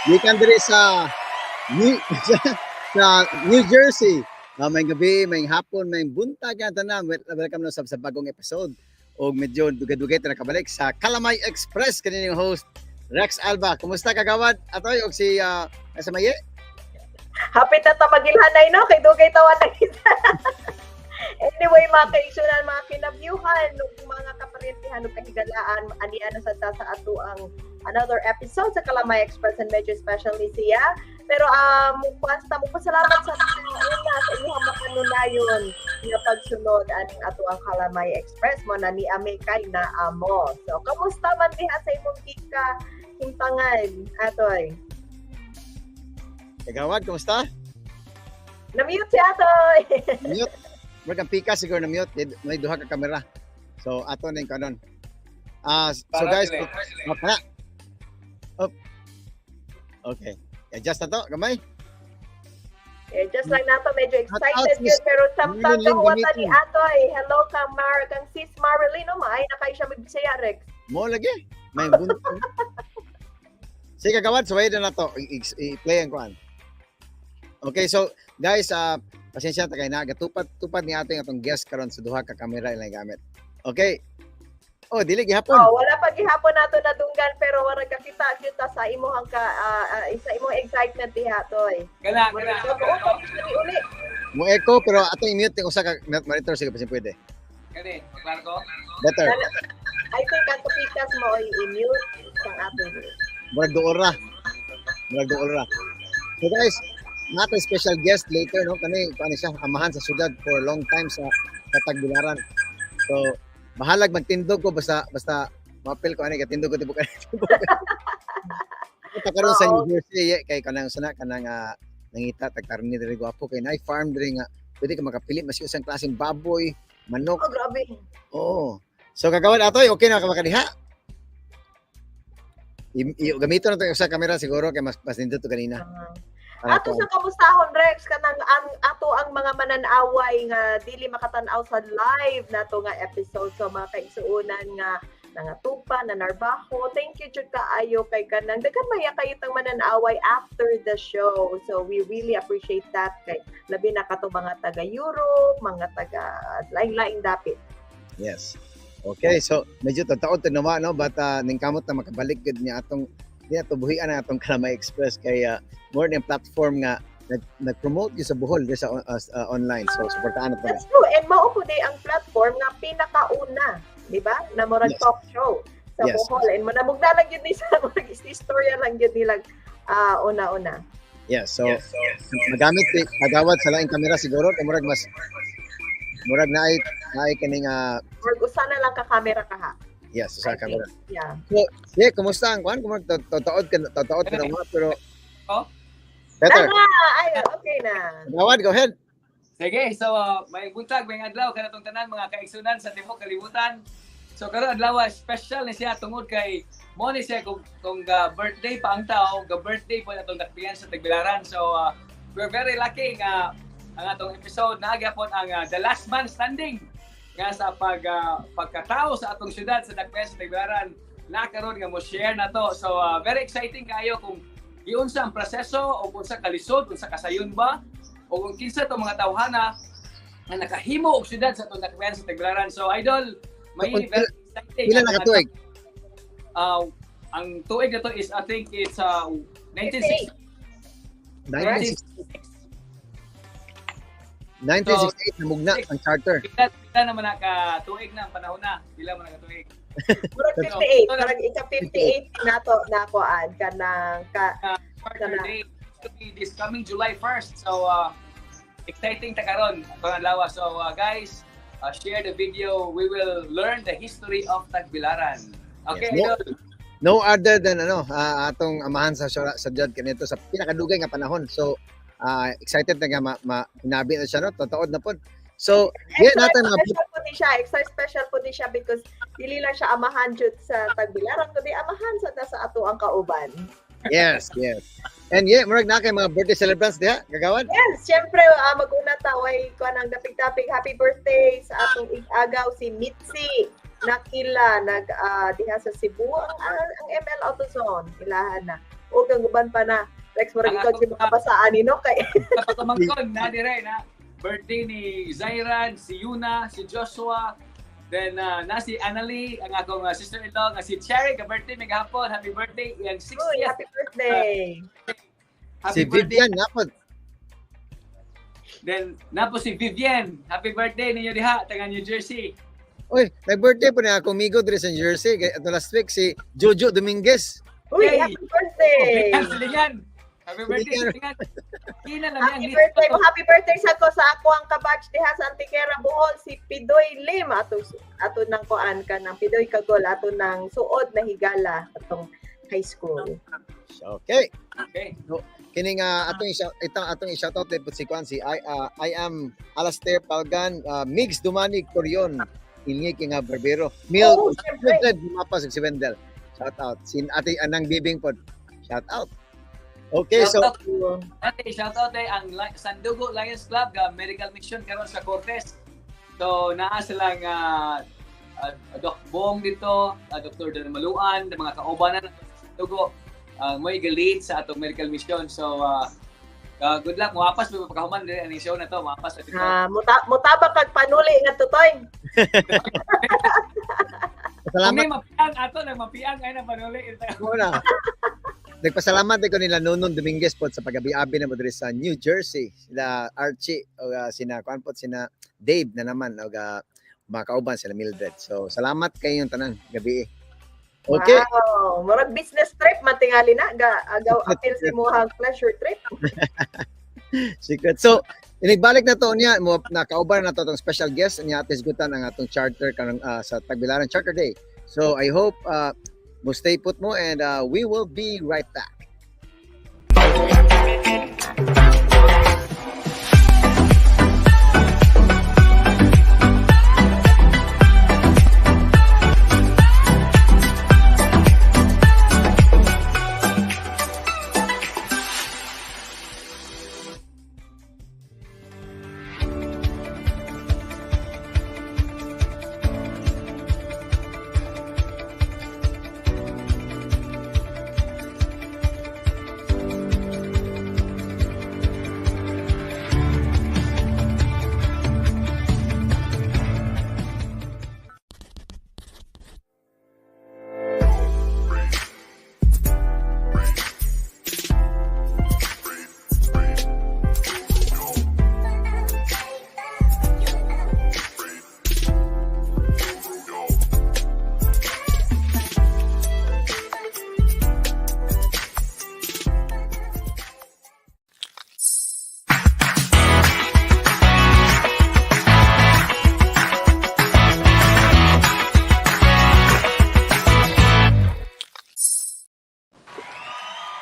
Gikan diri sa New Jersey. Maayong gabi, maayong hapon, maayong buntag nga tanan. Welcome na sa bagong episode. Og medyo dugay-dugay ta nakabalik sa Kalamay Express, kaninyong host Rex Alba. Kumusta, kagawad? Atoy og si nasa maye? Happy ta ta magilhanay, no, kay dugay tawa na kita. Anyway, mga kaigsunan, mga kinabyuhan, ug mga kaparintihan ug kahigalaan, anian na sa ta sa ato ang another episode sa Kalamay Express and medyo special ni siya. Pero basta mo pasalamat sa una sa inyong makanunayon nga pagsunod aning ato ang Kalamay Express mo na ni Ame kay na amo. So, kamusta man diha sa imong kika himtangan, Atoy? Kagawad, kumusta? Na-mute si Atoy. Mute. Murag ang pika siguro na mute. May duha ka kamera. So ato na yung kanon. So Para guys, dili. Oh, kana. Oh. Okay. Adjust na to, gamay. Eh, just lang nato, medyo Shout out excited sis yun, pero samtang Marilyn kahuwatan ni gamitin. Atoy. Hello kang Mar, kang sis Marilyn, no, maay na kayo siya magbisaya, Rex. Mo lagi. May buntag. Sige, kagawad, suway na to. I-play ang kuan. Okay, so guys, pasensya ta kay na gatupad tupad ni ating atong guest karon sa duha ka kamera ilang gamit. Okay. Oh, dili gihapon. Oh, wala pa gihapon nato nadunggan pero wala kakita gyud ta sa imong ka sa imong excitement diha, Toy. Kana, kana. Wala uli. Mo echo pero atong i-mute yung usa ka monitor, sige pa pwede. Kani, maklaro ko. Better. I think ang tupikas mo ay i-mute sang ato. Murag duol ra. Murag duol ra. So guys, nato special guest later, no, kani kuan siya, amahan sa syudad for a long time sa Tagbilaran. So bahalag magtindog ko, basta basta mapil ko ani katindog ko tibok ani. Ta karon sa New Jersey ye, kay kanang sana kanang nangita tag karne diri, gwapo kay naay farm diri nga pwede ka makapili maski usang klaseng baboy, manok. Oh, grabe. Oo. So kagawad Atoy, okay na ka makadiha? Gamiton na to yung sa kamera siguro kay mas mas nindot to ganina. Para Ato to. sa kamustahon, Rex, kanang ang ato ang mga mananaway nga dili makatan-aw sa live nato nga episode, so mga kaigsuonan nga nangatupa nanarbaho, thank you jud kaayo kay kanang daghan maya kayo tang mananaway after the show. So we really appreciate that kay labi na kato mga taga Europe, mga taga laing-laing dapit. Yes. Okay, so medyo totoo to naman, no, but ningkamot na makabalik gud niya atong di ato buhian ang atong Kalamay Express kay more than platform nga nag-promote gyud sa Bohol diri sa online. So suportahan nato. That's true, and mao po ang platform nga pinakauna, di ba, na murag talk show sa Bohol, and manamugna lang yun ni sa murag istorya lang yun nilang una-una. Yes, so magamit ni kagawad sa laing kamera siguro kay murag mas murag naay naay kining Murag usa na lang ka camera kaha. Yes, sa I think. camera. Yeah. So, yeah, kumusta ang kuan? Kumusta, totoo ka na pero Oh? Better. Tama! Ay, okay na. Kagawad, go ahead. Sige, so may buntag, may adlaw kanatong tanan mga kaigsunan sa tibuok kalibutan. So karon adlaw special ni siya tungod kay mo ni siya kung birthday pa ang tao, ga birthday po atong dakbiyan sa Tagbilaran. So we're very lucky nga ang atong episode naa gyapon ang the last man standing nga sa pagkatao sa atong syudad sa dakbiyan sa Tagbilaran na karon nga mo share na to. So very exciting kayo kung giunsa ang proseso o kung sa kalisod, kung sa kasayon ba o kung kinsa to mga tawhana nga nakahimo og syudad sa atong dakbayan sa Tagbilaran. So idol, may very exciting. Pila na ka tuig? Ang tuig na to is, I think it's 1960. 1968. 1968 namugna ang charter. Pila naman na ka tuig na ang panahon na? Pila man na ka tuig? Murag 58, murag ika 58 nato na kuan kanang ka Charter Kana. Day to be this coming July 1st. So exciting ta karon atong adlaw. So guys, share the video. We will learn the history of Tagbilaran. Okay, Yes. No, idol. no other than ano, atong amahan sa syudad kanito sa pinakadugay nga panahon. So excited na nga ma hinabi na siya, no. Totoo na pod. So, yeah, Extra natin mga special po ni siya, extra special po ni siya because dili lang siya amahan jud sa Tagbilaran kundi amahan sa ta sa ato ang kauban. Yes. And yeah, murag na kay mga birthday celebrants diha, kagawad. Yes, syempre mag-una ta way kuan ang dapig-dapig happy birthday sa atong ig-agaw si Mitzi Nakila nag diha sa Cebu ang ML AutoZone ilahan na. O kang uban pa na. Rex, murag ikaw si makabasaan ni no kay Pagkamangkon na dire na birthday ni Zairan, si Yuna, si Joshua, then na si Annalie, ang akong sister-in-law, nga si Cherry, ka birthday may gahapon. Happy birthday iyang 60th. Uy, happy birthday. Happy Si birthday. Vivian napod. Then napo si Vivian. Happy birthday ninyo diha taga New Jersey. Oy, nag-birthday po na akong amigo diri sa New Jersey. Ato last week si Jojo Dominguez. Uy, Hey. happy birthday. Silingan, silingan. Happy birthday, silingan. Kina lang Happy yan. birthday mo. Happy birthday sa ko sa ako ang kabatch diha sa Antiquera Bohol si Pidoy Lim ato ato nang kuan ka ng Pidoy Kagol ato nang suod na higala atong high school. Okay. Okay. Kini nga atong itang atong i-shoutout din po si Kwan si I am Alastair Palgan, Migs Dumanig Corion, Ingi nga Barbero. Mil Oo, syempre. Mildred Lumapas ug si Wendell. Shout out. Si Ate Anang Bibing pod. Shout out. Okay, Shout so out. Ate, shout out eh, ang Sandugo Lions Club ga medical mission karon sa Cortes. So naa silang Doc Bong dito, Dr. Dan Maluan, mga kaubanan sa Sandugo, mo'y ga-lead sa atong medical mission. So good luck, muapas mo pagkahuman diri aning show na to, muapas sa dito. Mutabang kag panuli nga tutoy. Salamat Kung may mapiang ato nang mapiang ay na panuli. mo na. Nagpasalamat din ko nila Nonon Dominguez pod sa pagabi-abi na mo diri sa New Jersey. Sila Archie o sina kuan pod sina Dave na naman o mga kauban sila Mildred. So salamat kayong tanan gabi. Okay. Wow, murag business trip man tingali na ga agaw apil si muhang pleasure trip. Secret. So, inigbalik na to niya, mo nakauban na to atong special guest niya Ate Gutan ang atong charter karong sa Tagbilaran Charter Day. So, I hope mo stay put mo and we will be right back.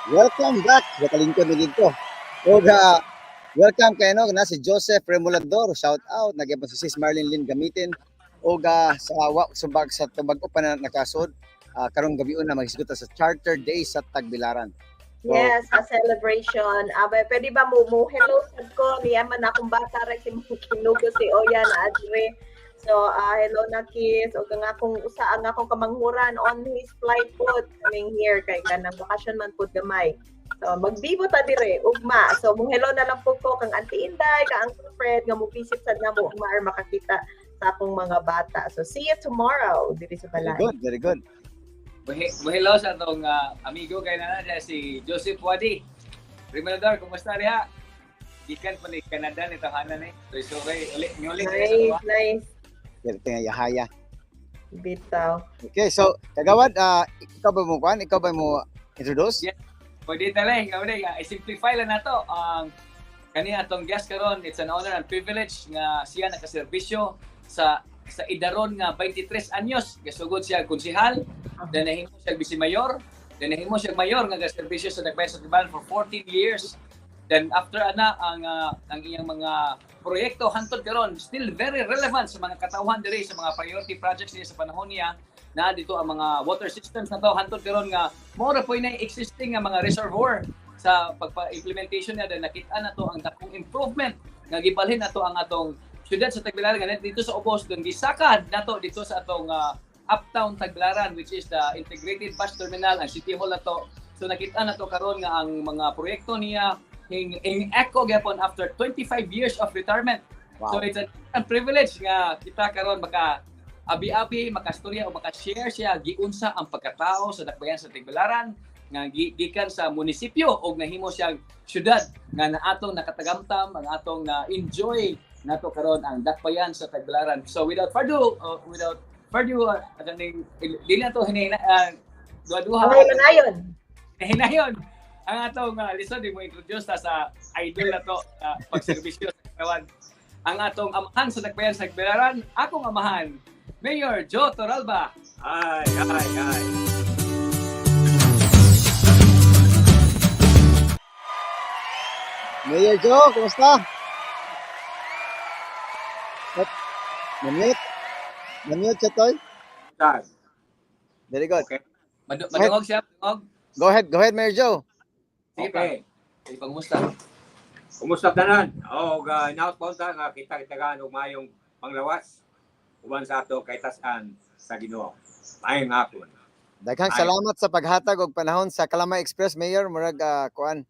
Welcome back sa kalingkod na dito. Og welcome kay no na si Joseph Remulador, shout out nagyapon si Sis Marlene Lynn Gamitin og sa wa subag sa tubag pa na nakasod karong gabi na maghisgutan sa Charter Day sa Tagbilaran. So, Yes, a celebration. Abe, pwede ba mo mo hello sad ko niya man akong bata ra si kinugo si Oyan Adre. So, hello na kids. Og ang akong usa ang akong kamanghuran on his flight pod coming here kay kanang bakasyon man pod gamay. So, magbibo ta dire ugma. So, mong hello na lang po ko kang Auntie Inday, kang Uncle Fred nga mo visit sad namo ugma or makakita sa akong mga bata. So, see you tomorrow diri sa Very balay. good, very good. Hello sa atong amigo kay nana siya si Joseph Wadi. Remulador, kumusta diha? Gikan pa ni Canada ni tahanan ni. So okay, uli ni Nice, nice. Pero tinga yahaya. Bitaw. Okay, so kagawad ikaw ba mo kuan? Ikaw ba mo introduce? Yeah. Pwede tala, ikaw na, i-simplify lang nato ang kani atong guest karon. It's an honor and privilege nga siya nakaserbisyo sa idaron nga 23 anyos. Gasugod siya konsehal, then nahimo siya vice mayor, then nahimo siya mayor nga gaserbisyo sa Dakbayan sa Tagbilaran for 14 years. Then after ana ang iyang mga proyekto hantod karon still very relevant sa mga katawhan diri sa mga priority projects niya sa panahon niya na dito ang mga water systems na to hantod karon nga mao ra poy na existing nga mga reservoir sa pagpa-implementation niya dahil nakita na to ang dakong improvement nga gibalhin na to ang atong syudad sa Tagbilaran nga dito sa ubos dun gisakad nato dito sa atong Uptown Tagbilaran, which is the integrated bus terminal ang City Hall na to. So nakita na to karon nga ang mga proyekto niya ing echo gyapon after 25 years of retirement. So it's a privilege nga kita karon maka abi-abi, makastorya o maka-share siya giunsa ang pagkatao sa Dakbayan sa Tagbilaran nga gikan sa munisipyo og nahimo siyang syudad nga naatong nakatagamtam ang atong na enjoy nato karon ang Dakbayan sa Tagbilaran. So without further kaning dili na to hinay duha-duha. Hinayon. Hinayon. Ang atong lisod mo introduce ta sa idol na to pagserbisyo sa katawan. Ang atong amahan sa Dakbayan sa Tagbilaran, akong amahan, Mayor Joe Torralba. Ay, ay, ay. Mayor Joe, kumusta? Na-mute? Na-mute siya, Toy? Very good. Okay. Madungog siya, madungog. Go ahead, Mayor Joe. Sige Okay. pa. Sige pa, kumusta? Kumusta tanan? Oh, ga inaot ta nga kita-kitagan og mayong panglawas uban sa ato kay tas-an sa Ginoo. Maayong hapon. Daghang Ay. salamat sa paghatag og panahon sa Kalamay Express, Mayor. Murag kuan.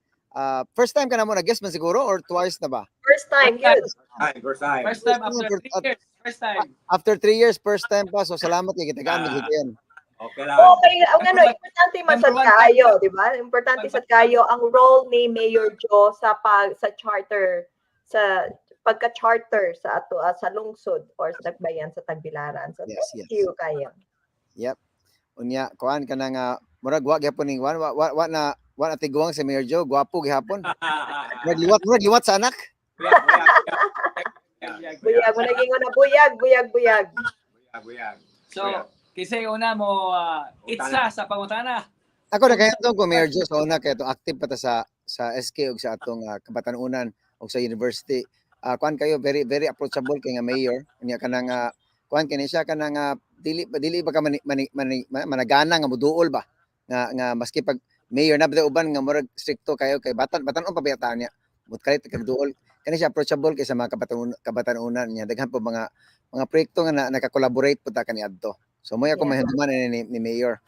First time ka na mo na-guest man siguro or twice na ba? First time, yun. Ay, first time. First time after 3 years. First time. After 3 years, first time pa. So salamat kay kitagaan mo yun. Okay lang. Okay, ang ano, importante man sad Number one. kaayo, di ba? Importante sad kaayo ang role ni Mayor Joe sa pag sa charter, sa pagka-charter sa ato sa lungsod or sa Dakbayan sa Tagbilaran. So Yes, thank yes. you kayo. Unya, kuan ka na nga murag wa gyapon ning wa wa, wa na wa na tiguang si Mayor Joe, gwapo gihapon. Murag liwat sa anak. Buyag, buyag. Buyag mo naging una, buyag, buyag, buyag. Buyag, buyag. So, kisay una mo itsa sa pangutana. Ako nakahinatong ko Mayor Joe sa una kay to active pa ta sa SK ug sa atong kabatanunan ug sa university. Kuan kayo, very very approachable kay nga mayor. Unya kanang kuan kini siya kanang dili dili ba ka mani, mani, mani, managana nga muduol ba nga nga maski pag mayor na ba uban nga murag strikto kayo kay batan batan-on pa baya niya. But kalit kag duol kani siya, approachable kay sa mga kabatanunan niya. Daghan po mga proyekto nga naka-collaborate po ta kaniadto. So mo ako mahinumduman ni mayor.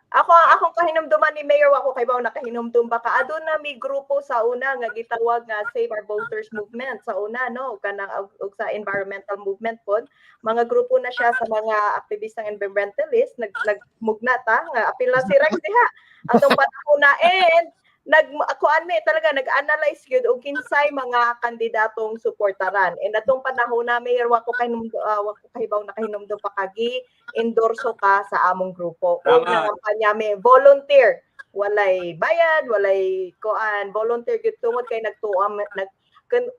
Ako, ang akong kahinumduman ni Mayor, ako kay baw nakahinumdum ba ka aduna may grupo sa una nga gitawag nga Save Our Voters Movement sa una, no, kanang og sa environmental movement pod, mga grupo na siya sa mga aktivistang environmentalist, nagmugna ta nga apil na si Rex diha atong panahon na, and nag kuan mi talaga nag-analyze gyud og kinsay mga kandidatong suportaran. And atong panahon na, Mayor, wa ko kay wa ko kahibaw nakahinumdum pa kagi endorso ka sa among grupo. O Tama. nangampanya mi, volunteer. Walay bayad, walay kuan, volunteer gyud tungod kay nagtuo nag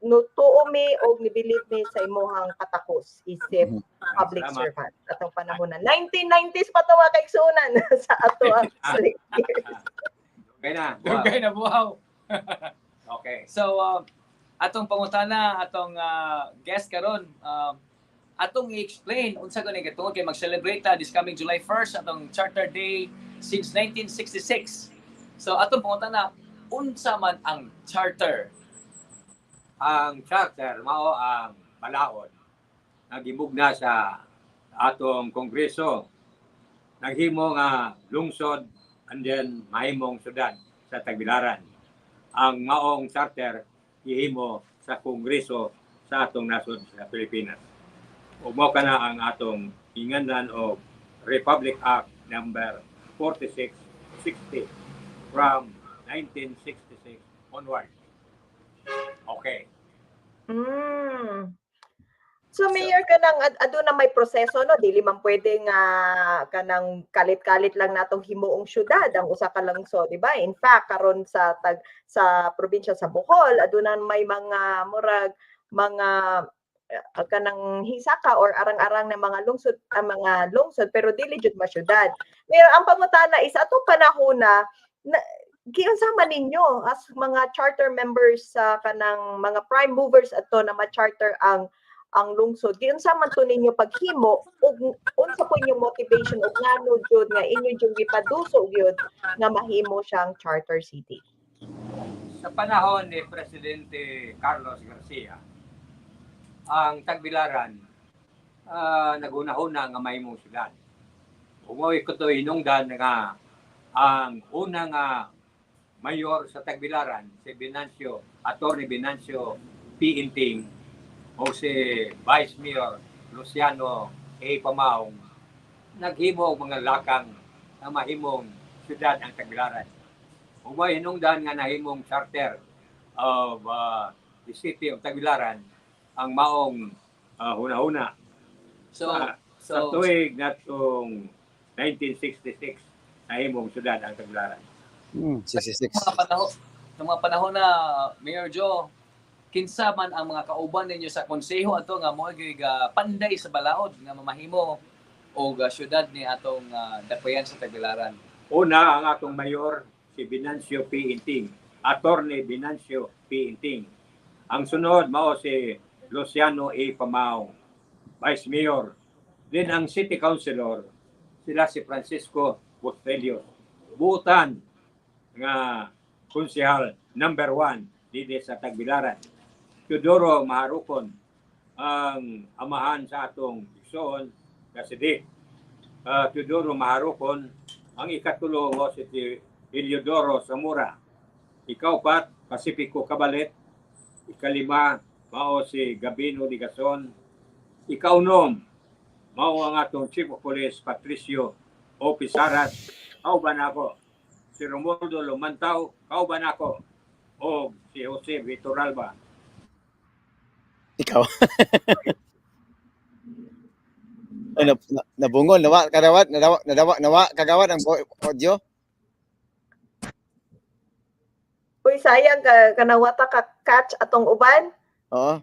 nutuo mi og ni-believe mi sa imuhang katakos isip public Salamat. servant atong panahon na 1990s pa to, mga kaigsuonan, sa ato ang slick years. Okay na. Buwag. Dugay na buhaw. Okay. So atong pangutana, atong guest karon, atong i-explain unsa gani kay tungod kay mag-celebrate ta this coming July 1st atong Charter Day since 1966. So atong pangutana, unsa man ang charter? Ang charter mao ang balaod nga gimugna sa atong kongreso, naghimo nga lungsod and then mahimong syudad sa Tagbilaran. Ang maong charter gihimo sa kongreso sa atong nasod sa Pilipinas. Ug mao kana ang atong inganlan og Republic Act number 4660 from 1966 onward. Okay. So Mayor, kanang aduna may proseso, no, dili man pwede nga kanang kalit-kalit lang natong himuong syudad ang usa ka lungsod, di ba? In fact, karon sa tag sa probinsya sa Bohol, aduna may mga murag mga kanang hisaka or arang-arang na mga lungsod, ang mga lungsod, pero dili jud masyudad. Mayor, ang pangutana is atong panahon na, na giunsa man ninyo as mga charter members sa kanang mga prime movers ato na ma-charter ang lungsod, giunsa man to ninyo paghimo ug unsa po inyong motivation ug ngano jud nga inyo jud gipaduso gyud nga mahimo siyang charter city? Sa panahon ni Presidente Carlos Garcia, ang Tagbilaran naghunahuna nga mahimong syudad. Umoy ko to hinungdan nga Ang una nga mayor sa Tagbilaran, si Venancio, Attorney Venancio P. Inting, o si Vice Mayor Luciano A. Pamaong, naghimo og mga lakang na mahimong syudad ang Tagbilaran. Ug may hinungdan nga nahimong charter of the city of Tagbilaran ang maong hunahuna. So, Sa so tuig natong 1966, nahimong syudad ang Tagbilaran. 66. Mga panahon na, Mayor Joe, kinsa man ang mga kauban ninyo sa konseho ato nga mo panday sa balaod nga mamahimo og syudad ni atong dakbayan sa Tagbilaran? Una, ang atong mayor, si Venancio P. Inting. Attorney Venancio P. Inting. Ang sunod, mao si Luciano A. Pamao, Vice Mayor. Then ang City Councilor, sila si Francisco Bustelios. Buutan nga konsehal number 1 dito sa Tagbilaran. Teodoro Maharukon, ang amahan sa atong igsoon, kasi di Teodoro Maharukon, ang ikatulo mo si Eliodoro Zamora. Ikaupat, Pacifico Cabalet. Ikalima, mao si Gabino Ligason. Ikaunom, mao ang atong Chief of Police Patricio O. Pisaras. Kauban ako. Si Romualdo Lumantaw, kauban ako. O si Jose Vitoralba. Ikaw. Ano, nabungol, nawa, kadawat, nadawa, nadawa, nawa, kagawad ang audio. Uy, sayang ka kanawata ka catch atong uban. Oo.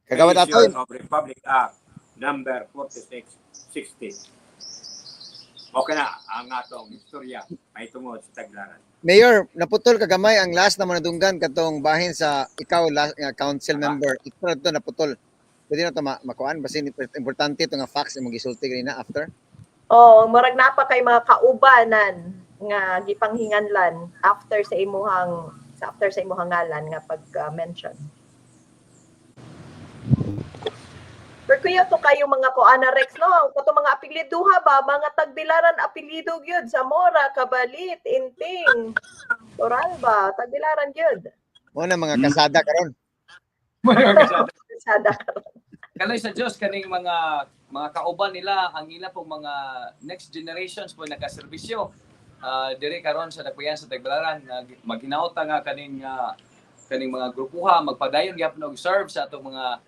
Kagawad ato. Creation of Republic Act number 4660. Okay na ang atong istorya ay tungod sa Tagbilaran. Mayor, naputol kagamay ang last na manadunggan katong bahin sa ikaw last nga council member. Ito na to naputol. Pwede na to makuan basin importante ito nga facts imong gisulti kanina after. Oh, murag napa kay mga kaubanan nga gipanghinganlan after sa imuhang ngalan nga pag-mention. Pero kuya to kayo mga kuana, Rex, no, kato mga apelyiduha ba, mga Tagbilaran apelyido gyud: Zamora, Cabalit, Inting, Toralba, Tagbilaran gyud. Mo na mga kasada karon. Sada. Kaloy sa Dios kaning mga kauban nila, ang ila pong mga next generations po nakaserbisyo diri karon sa dakbayan sa Tagbilaran. Maghinaot nga kaning mga grupuha magpadayon gyapon og serve sa atong mga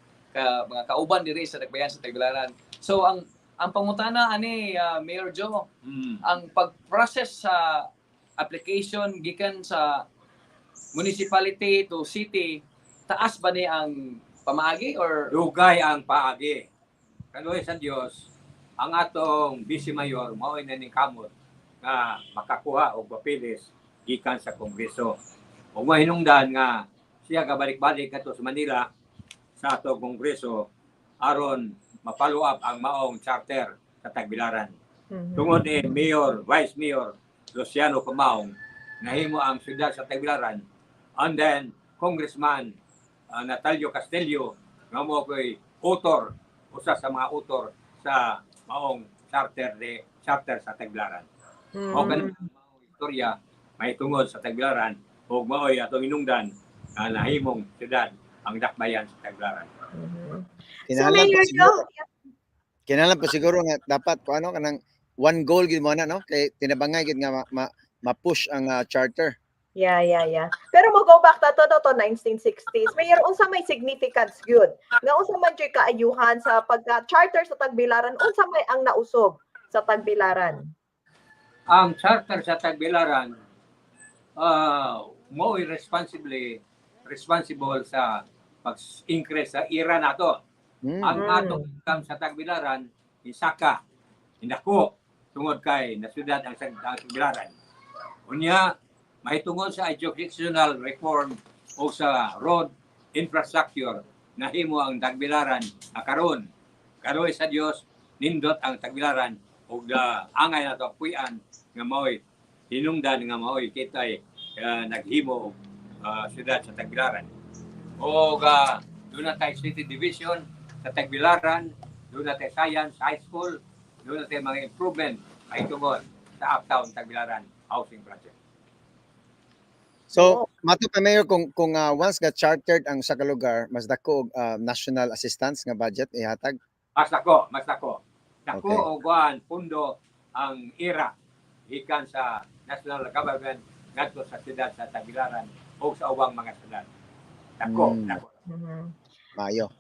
kauban diri sa dakbayan sa Tagbilaran. So ang pangutana ani, Mayor Joe, ang pag-process sa application gikan sa municipality to city, taas ba ni ang pamaagi or Dugay ang paagi. Kaloy sa Dios, ang atong vice mayor mao'y naningkamot nga makakuha og papeles gikan sa Kongreso. Ug mahinungdan nga siya gabalik-balik kadto sa Manila sa atong Kongreso aron ma-follow up ang maong charter sa Tagbilaran. Tungod ni Mayor, Vice Mayor Luciano Pamaong, nahimo ang syudad sa Tagbilaran. And then, Congressman Natalio Castillo, nga mo ko'y author, usa sa mga author sa maong charter sa Tagbilaran. O kanang maong istorya may tungod sa Tagbilaran ug maoy atong inungdan nga nahimong syudad ang dakbayan sa Tagbilaran. So Kinahanglan Mayor pa siguro, Joe, kinahanglan pa siguro nga dapat kung ano kanang one goal gid mo na, no, kay tinabangay gid nga ma-push ang charter. Yeah. Pero mo go back ta to 1960s. Mayor, unsa may significance gyud? Nga unsa man jud kaayuhan sa pagka charter sa Tagbilaran, unsa may ang nausog sa Tagbilaran? Ang charter sa Tagbilaran mo'y responsible sa pag-increase sa IRA nato. Ang atong income sa Tagbilaran isaka inako tungod kay nasyudad ang Tagbilaran. Unya mahitungod sa educational reform o sa road infrastructure, nahimo ang Tagbilaran a karon. Karoy sa Dios, nindot ang Tagbilaran ug angay nato puy-an nga maoy hinungdan nga maoy kitay naghimo og syudad sa Tagbilaran. O doon na tayo city division sa Tagbilaran, doon na tayo science high school, doon na tayo mga improvement ay tungod sa uptown Tagbilaran. housing project. So, mato pa, Mayor, kung once ga chartered ang usa ka lugar, mas dako og national assistance nga budget ihatag. Mas dako, mas dako. Dako og kuan pundo ang IRA gikan sa national government ngadto sa siyudad sa Tagbilaran o sa ubang mga siyudad. Dako, dako. Maayo.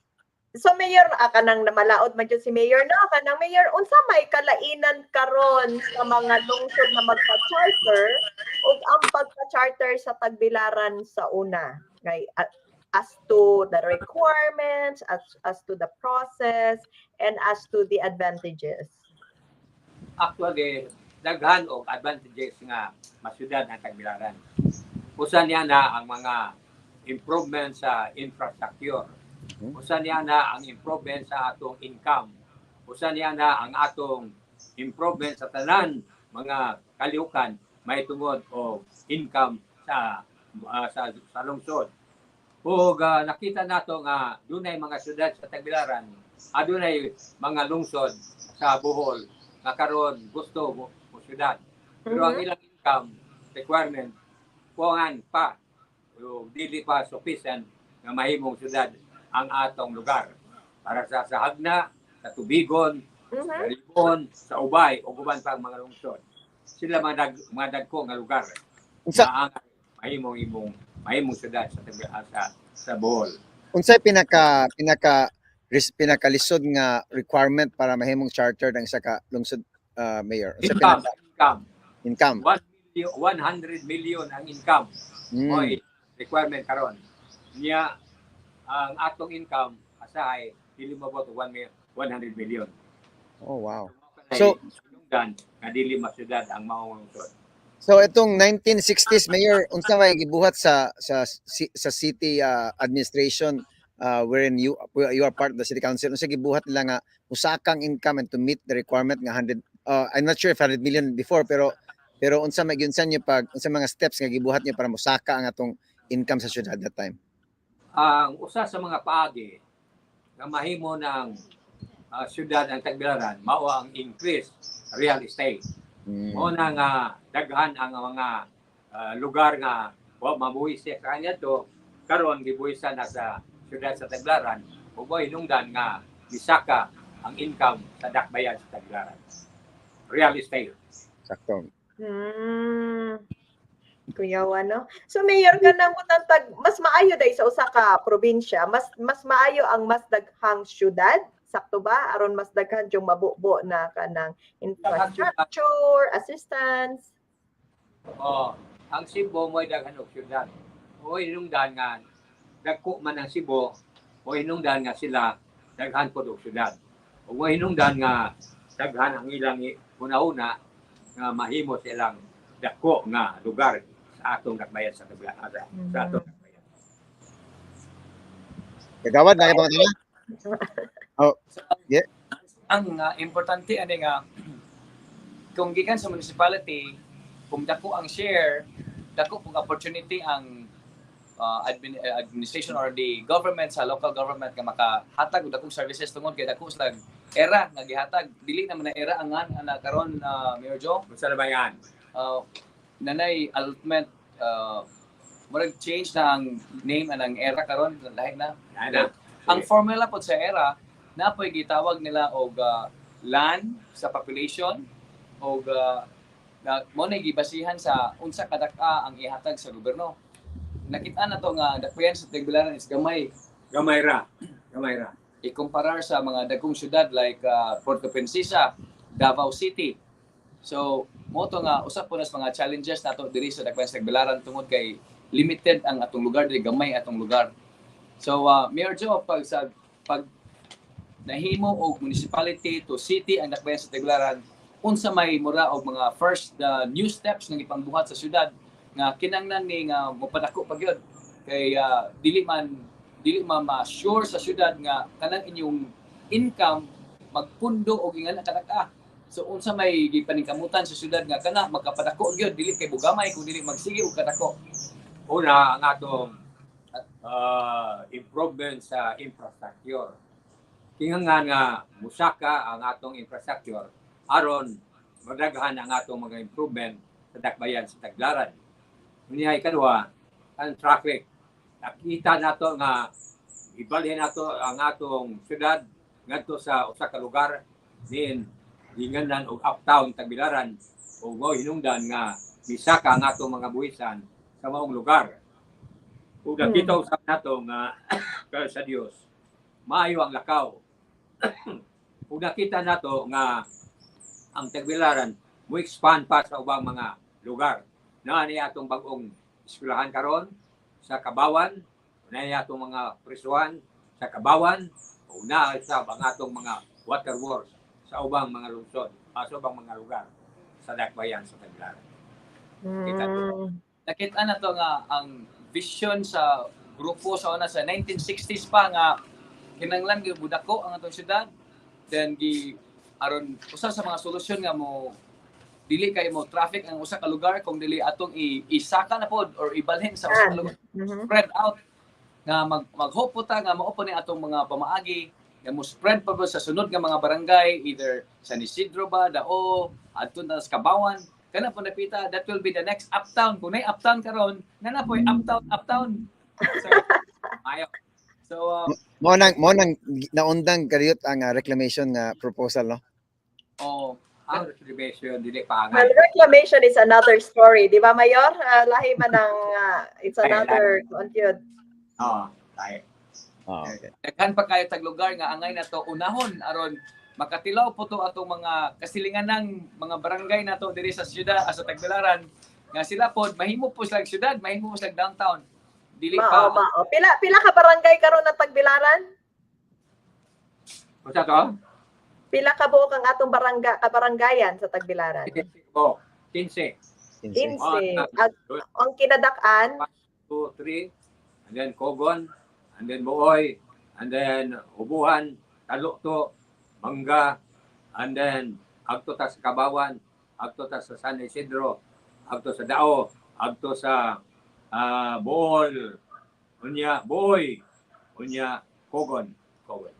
So Mayor, kanang namalaod man jud si Mayor, no? Kanang Mayor, unsa may kalainan karon sa mga lungsod na magpa-charter ug ang pagpa-charter sa Tagbilaran sa una? Kay as to the requirements, as to the process, and as to the advantages. Actually, daghan og advantages nga masyudad ang Tagbilaran. Usa niya na ang mga improvement sa infrastructure. Usa niya na ang improvement sa atong income. Usa niya na ang atong improvement sa tanan mga kalihukan may tungod og income sa lungsod. Ug nakita nato nga dunay mga syudad sa Tagbilaran, adunay mga lungsod sa Bohol nga karon gusto mo syudad. Pero ang ilang income requirement kuangan pa o dili pa sufficient nga mahimong syudad ang atong lugar. Para sa Jagna, sa Tubigon, sa Libon, sa Ubay o uban pang mga lungsod. Sila mga dagko nga lugar Unsa na ang mahimong imong mahimong syudad sa Bohol. Unsay pinaka pinaka pinakalisod nga requirement para mahimong charter ang isa ka lungsod, Mayor? Unsay Income, pinaka income. Income? 1 million, 100 million ang income. Mo'y requirement karon. Niya ang atong income asahay dili moabot og 100 million. Oh, wow. So, sinungdan nga dili masyudad ang maong lungsod. So itong 1960s, Mayor, unsa may gibuhat sa city administration wherein you are part of the city council? Unsa gibuhat nila nga usakang income and to meet the requirement nga 100, I'm not sure if 100 million before, pero unsa may giunsa niyo pag unsa mga steps nga gibuhat niyo para mosaka ang atong income sa syudad that time? Ang usa sa mga paagi nga mahimo ng syudad ang Tagbilaran mao ang increase real estate. Mao na nga daghan ang mga lugar nga wa mabuhis siya sa kanya to karon gibuhisan na sa syudad sa Tagbilaran ug mao hinungdan nga misaka ang income sa dakbayan sa Tagbilaran. Real estate. Sakto. Kuya, ano? So Mayor, kanang tag mas maayo day sa usa ka probinsya, mas maayo ang mas daghang syudad, sakto ba? Aron mas daghan yung mabubo na kanang infrastructure, assistance. Oh, ang Cebu mo'y daghan og syudad. O hinungdan nga dagko man ang Cebu, o hinungdan nga sila daghan pod og syudad. O mo hinungdan nga daghan ang ilang una-una nga mahimo silang dako nga lugar sa atong dakbayan sa atong dakbayan. Kagawad na kay pangutana? Oh, yeah. Ang importante ani nga kung gikan sa municipality, kung dako ang share, dako pong opportunity ang administration or the government sa local government nga makahatag og dakong services tungod kay dako sila era nga gihatag. Dili naman na era ang ana karon, Mayor Joe. Unsa na ba yan? Nanay allotment, murag change na ang name anang era karon, lahi na. Ana. Ang formula pod sa era na po'y gitawag nila og land sa population og na mo na gibasihan sa unsa kadak-a ang ihatag sa gobyerno. Nakita na to nga dakbayan sa Tagbilaran is gamay. Gamay ra. Gamay ra. Ikumparar sa mga dagkong syudad like Puerto Princesa, Davao City. So, mo to nga usa po nas mga challenges nato diri sa dakbayan sa Tagbilaran tungod kay limited ang atong lugar diri, gamay atong lugar. So, Mayor Joe, pag nahimo og municipality to city ang dakbayan sa Tagbilaran, unsa may mura og mga first the new steps nga gipangbuhat sa syudad nga kinanglan ni nga mopadako pa gyud kay dili man ma-sure sa syudad nga kanang inyong income magpundo og ingana kadak-a? So unsa may gipaningkamutan sa syudad nga kana magkapadako gyud, dili kay bugamay kung dili magsige og kadako? Una, ang atong improvement sa infrastructure. Kinahanglan nga musaka ang atong infrastructure aron madaghan ang atong mga improvement. sa Dakbayan sa Tagbilaran. Unya ikaduha, ang traffic. Nakita nato nga ibalhin nato ang atong syudad ngadto sa usa ka lugar din ginganlan og Uptown Tagbilaran ug mao hinungdan nga misaka ang atong mga buhisan sa maong lugar. Ug nakita usab nato nga kay sa Dios maayo ang lakaw. Ug nakita nato nga ang Tagbilaran mo expand pa sa ubang mga lugar. Naa ni atong bag-ong eskwelahan karon sa Kabawan, naa ni atong mga prisuhan sa Kabawan, ug naa sa ang atong mga water works sa ubang mga lungsod, sa ubang mga lugar sa Dakbayan sa Tagbilaran. Kita. Nakita na to nga ang vision sa grupo sa una sa 1960s pa nga kinanglan gyud budako ang atong syudad, then gi aron usa sa mga solusyon nga mo dili kay mo traffic ang usa ka lugar kung dili atong isaka na pod or ibalhin sa usa ka lugar, spread out, nga mag-hope po ta nga mao po ni atong mga pamaagi nga mo spread pa ba sa sunod nga mga barangay, either San Isidro ba, Dao, adto na sa Kabawan, kana po napita, that will be the next Uptown. Kung nay Uptown karon na na po'y Uptown Uptown. So, Ayo. So Mo nang naundang kadiyot ang reclamation nga proposal, no? Oh. Ang reclamation dili pa Well, angay. reclamation is another story, di ba, Mayor? Lahi man ang, it's Ay, another, kuan yun. Oo, tayo. Oh, okay. Daghan pa kayo tag lugar nga angay na to unahon aron makatilaw po to atong mga kasilingan ng mga barangay nato diri sa syudad, sa Tagbilaran, nga sila pod mahimo po silang syudad, mahimo po silang downtown, dili Mao, pa. Mao. Pila ka barangay karon ng Tagbilaran? Unsa to? Pila ka buok ang atong kabaranggayan sa Tagbilaran? Oh, 15. 15. 15. Ang kinadak-an, 2, 3, and then Cogon, and then Buoy, and then Ubuhan, Talukto, Mangga, and then agto ta sa Kabawan, agto ta sa San Isidro, agto sa Dao, agto sa Bool, unya Buoy, unya Cogon, Cogon.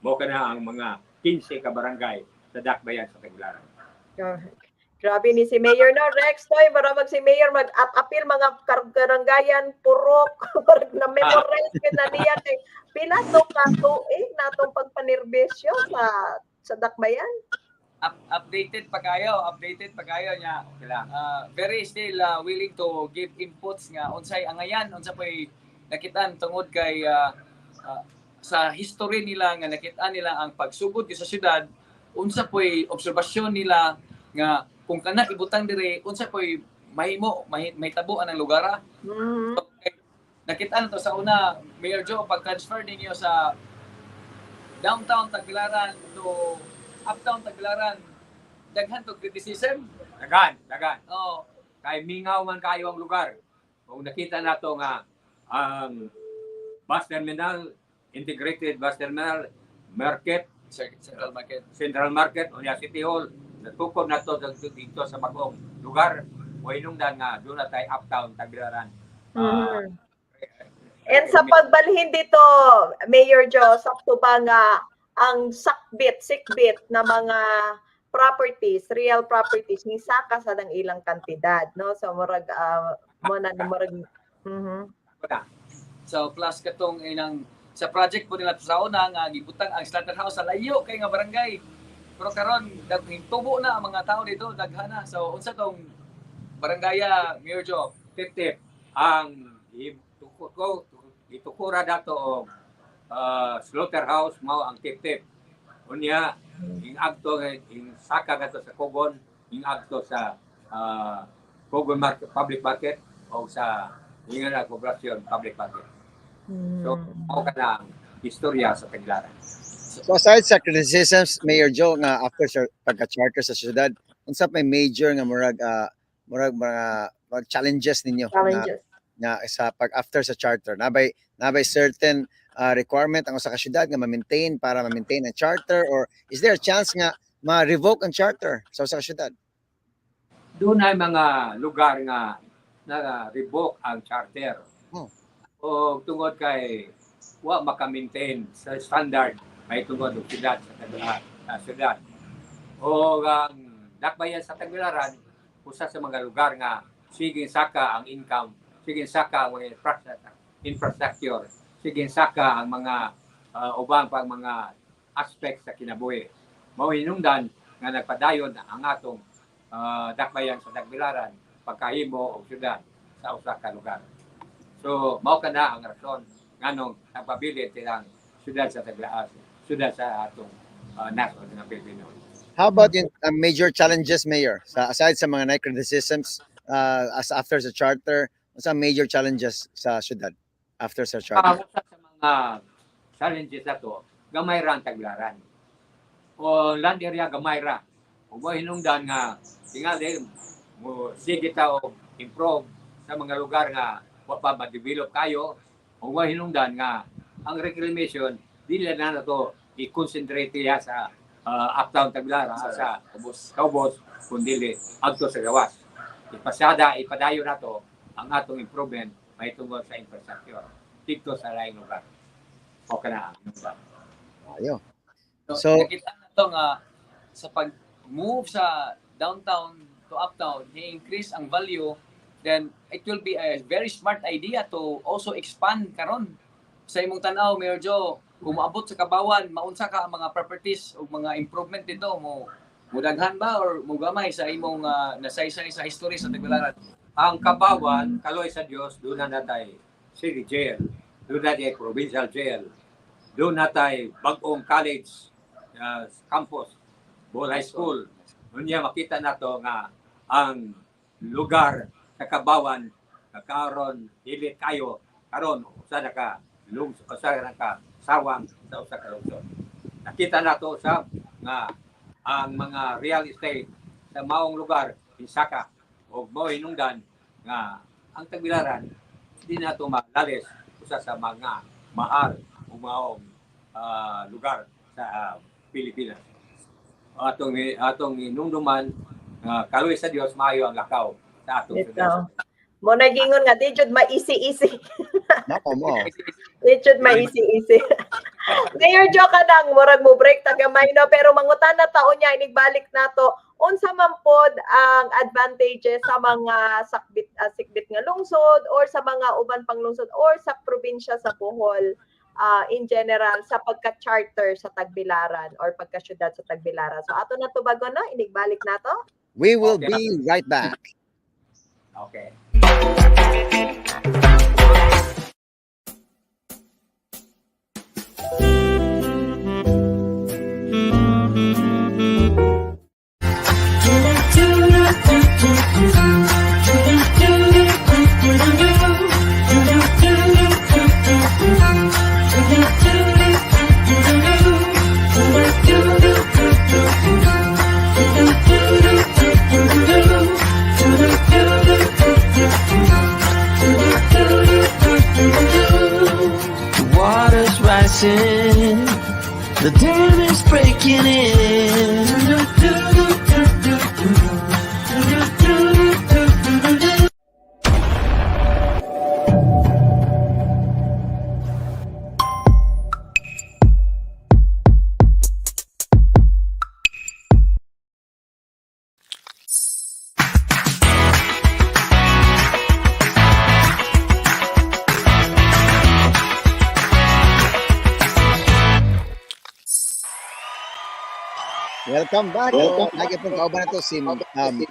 Mo kana ang mga 15 ka barangay sa Dakbayan sa Tagbilaran. Grabe ni si Mayor, no, Rex Toy, para mag si Mayor mag-appeal mga baranggayan, purok, na memorize ka na niya kay pila to ka tuig natong pagpanerbisyo sa Dakbayan. Updated pa kayo, updated pa kayo niya. Okay lang. Very still willing to give inputs nga unsay angayan, unsa pay nakitaan tungod kay sa history nila nga nakitaan nila ang pagsugod sa syudad, unsa poy obserbasyon nila nga kung kana ibutang dire, unsa poy mahimo mahitabo ang lugar, ah. Okay. Nakita na to sa una, Mayor Joe, pag-transfer ninyo sa downtown Tagbilaran to Uptown Tagbilaran, daghan to criticism. Dagan, dagan. Oh, Kay mingaw man kayo ang lugar. Kung nakita nato nga ang bus terminal, integrated bus terminal, market, Central Market. Central Market, unya City Hall, natukod nato dito sa bagong lugar. O hinungdan nga doon na tayo Uptown Tagbilaran. And sa pagbalhin dito, Mayor Joe, sakto ba nga ang sakbit, sikbit na mga properties, real properties, ni saka sa ng ilang kantidad, no? So murag mo na murag So plus katong inang sa project po nila sa una nga gibutang ang slaughterhouse sa layo kay nga barangay. Pero karon tubo na ang mga tao dito, daghan na. So unsa tong barangaya, Mayor Joe? Tip ang itukura dato og slaughterhouse mao ang tip-tip. Unya ing agto ing saka gato sa Cogon, ing agto sa Cogon Market, Public Market o sa Ingan Poblacion Public Market. So mao kana ang istorya sa Tagbilaran. So aside sa criticisms, Mayor Joe, nga after sa pagka-charter sa syudad, unsa may major nga murag mga challenges ninyo nga, Challenges. Nga sa pag after sa charter? Nabay certain requirement ang usa ka syudad nga ma-maintain para ma-maintain ang charter, or is there a chance nga ma-revoke ang charter sa usa ka syudad? Doon ay mga lugar nga na-revoke ang charter. O tungod kay wa maka-maintain sa standard may tungod og syudad sa Tagbilaran, sa syudad. O ang Dakbayan sa Tagbilaran usa sa mga lugar nga sige saka ang income, sige saka ang mga infrastructure, sige saka ang mga ubang pang mga aspect sa kinabuhi. Mao hinungdan nga nagpadayon ang atong dakbayan sa Tagbilaran pagkahimo og syudad sa usa ka lugar. So mao kana ang rason nganong nagpabilin silang syudad sa Tagbilaran, syudad sa atong nasod nga Pilipino. How about yung major challenges, Mayor? Sa aside sa mga night criticisms as after sa charter, unsa major challenges sa syudad after sa charter? Usa sa mga challenges nato, gamay ra ang Tagbilaran. O land area gamay ra. Ug mo hinungdan nga tingali mo sige ta og improve sa mga lugar nga wa pa ma-develop kayo, ug mo hinungdan nga ang reclamation dili na nato i-concentrate iya sa uptown Tagbilaran, sa Ubos. Kaubos, kundi adto sa gawas. Ipasada, ipadayon nato ang atong improvement mahitungod sa infrastructure dito sa laing lugar. Okay na ang lugar. Ayo. So, nakita na to nga sa pag-move sa downtown to uptown, i-increase ang value, then it will be a very smart idea to also expand karon. Sa imong tan-aw, Mayor Joe, kung moabot sa Kabawan, maunsa ka ang mga properties o mga improvement dito mo, mudaghan ba or mugamay sa imong nasaysay sa history sa Tagbilaran? Ang Kabawan, kaloy sa Dios, doon na natay city jail, doon na natay provincial jail, doon natay bagong college campus, Bohol High School. Unya makita nato nga ang lugar sa Kabawan karon dili kayo karon usa na ka lungsod, usa na ka sawang sa usa ka lungsod. Nakita nato sa nga ang mga real estate sa maong lugar insaka og mao hinungdan nga ang Tagbilaran di nato malalis usa sa mga mahal o maong lugar sa Pilipinas. Atong hinumduman nga kaluoy sa Dios, maayo ang lakaw sa atong syudad. Bitaw. Mo nagingon nga di jud ma-easy-easy. Nako mo. Di jud ma-easy-easy. Mayor Joe, kanang murag mo break ta gamay, no, pero mangutan na taon niya inigbalik nato unsa man pod ang advantages sa mga sakbit sikbit nga lungsod or sa mga uban pang lungsod or sa probinsya sa Bohol in general sa pagka-charter sa Tagbilaran or pagka-syudad sa Tagbilaran. So ato na tubagon, no, inigbalik nato. We will Okay. be right back. Okay. The water's rising, the dam is breaking in. Welcome back. Welcome. Lagi pong kauban nato si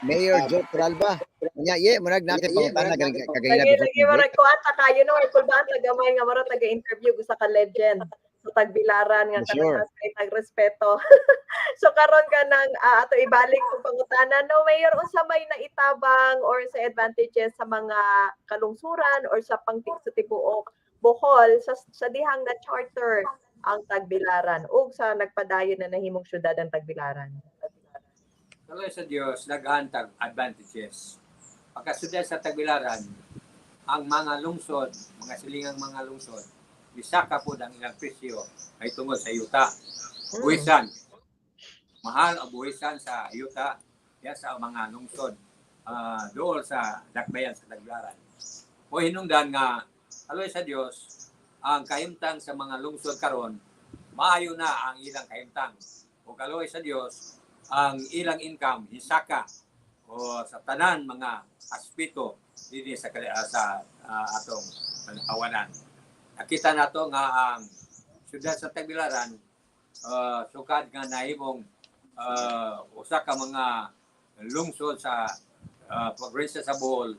Mayor Joe Torralba. Nya, ye, murag natin pangutana ganing kagaina Lagi before lagi the break. murag kuan ta kayo, no, ay kulbaan ta gamay nga murag taga interview usa ka legend sa Tagbilaran nga kanang kay tag respeto. So karon kanang ato ibalik kung pangutana, no, Mayor, unsa may naitabang or sa advantages sa mga kalungsuran or sa pangtik sa tibuok Bohol sa dihang na charter ang Tagbilaran ug sa nagpadayon na nahimong syudad ang Tagbilaran? Kaloy sa Dios, daghan tag advantages. Pagkasudya sa Tagbilaran, ang mga lungsod, mga silingang mga lungsod, bisaka po ang ilang presyo ay tungod sa yuta. Buwisan. Mahal ang buwisan sa yuta ya sa mga lungsod dool sa dakbayan sa Tagbilaran. O hinungdan nga kaloy sa Dios, ang kahimtang sa mga lungsod karon maayo na ang ilang kahimtang. O kaloy sa Dios, ang ilang income hisaka o o sa tanan mga aspeto dinhi sa atong awanan. Nakita nato nga ang siyudad sa Tagbilaran, sukad nga nahimong usa ka mga lungsod sa probinsya sa Bohol,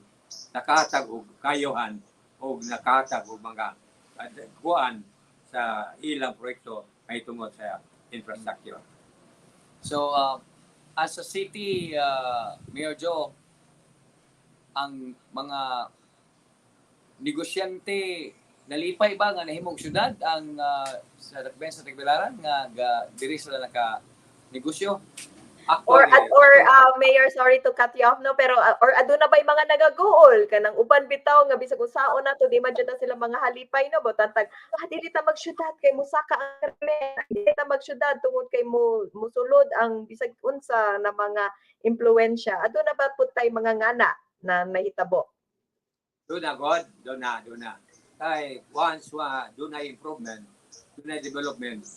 nakahatag og kayuhan og nakahatag og mga kuan sa ilang proyekto mahitungod sa infrastructure. So, as a city, Mayor Joe, ang mga negosyante nalipay ba nga nahimong syudad ang sa Dakbayan sa Tagbilaran nga diri sila naka negosyo? Or Actually, at or Mayor, sorry to cut you off, no, pero or aduna bay mga nagaguol kanang uban bitaw nga bisag unsaon na to, di man jud na sila mga halipay, no, butantag dili ta magsyudad kay musaka ang krimen, dili ta magsyudad tungod kay mo musulod ang bisag unsa na mga impluwensya. Aduna ba pud tay mga ngana na nahitabo? Doon na god, doon na, doon na. Kay once wa doon na improvement, doon na development,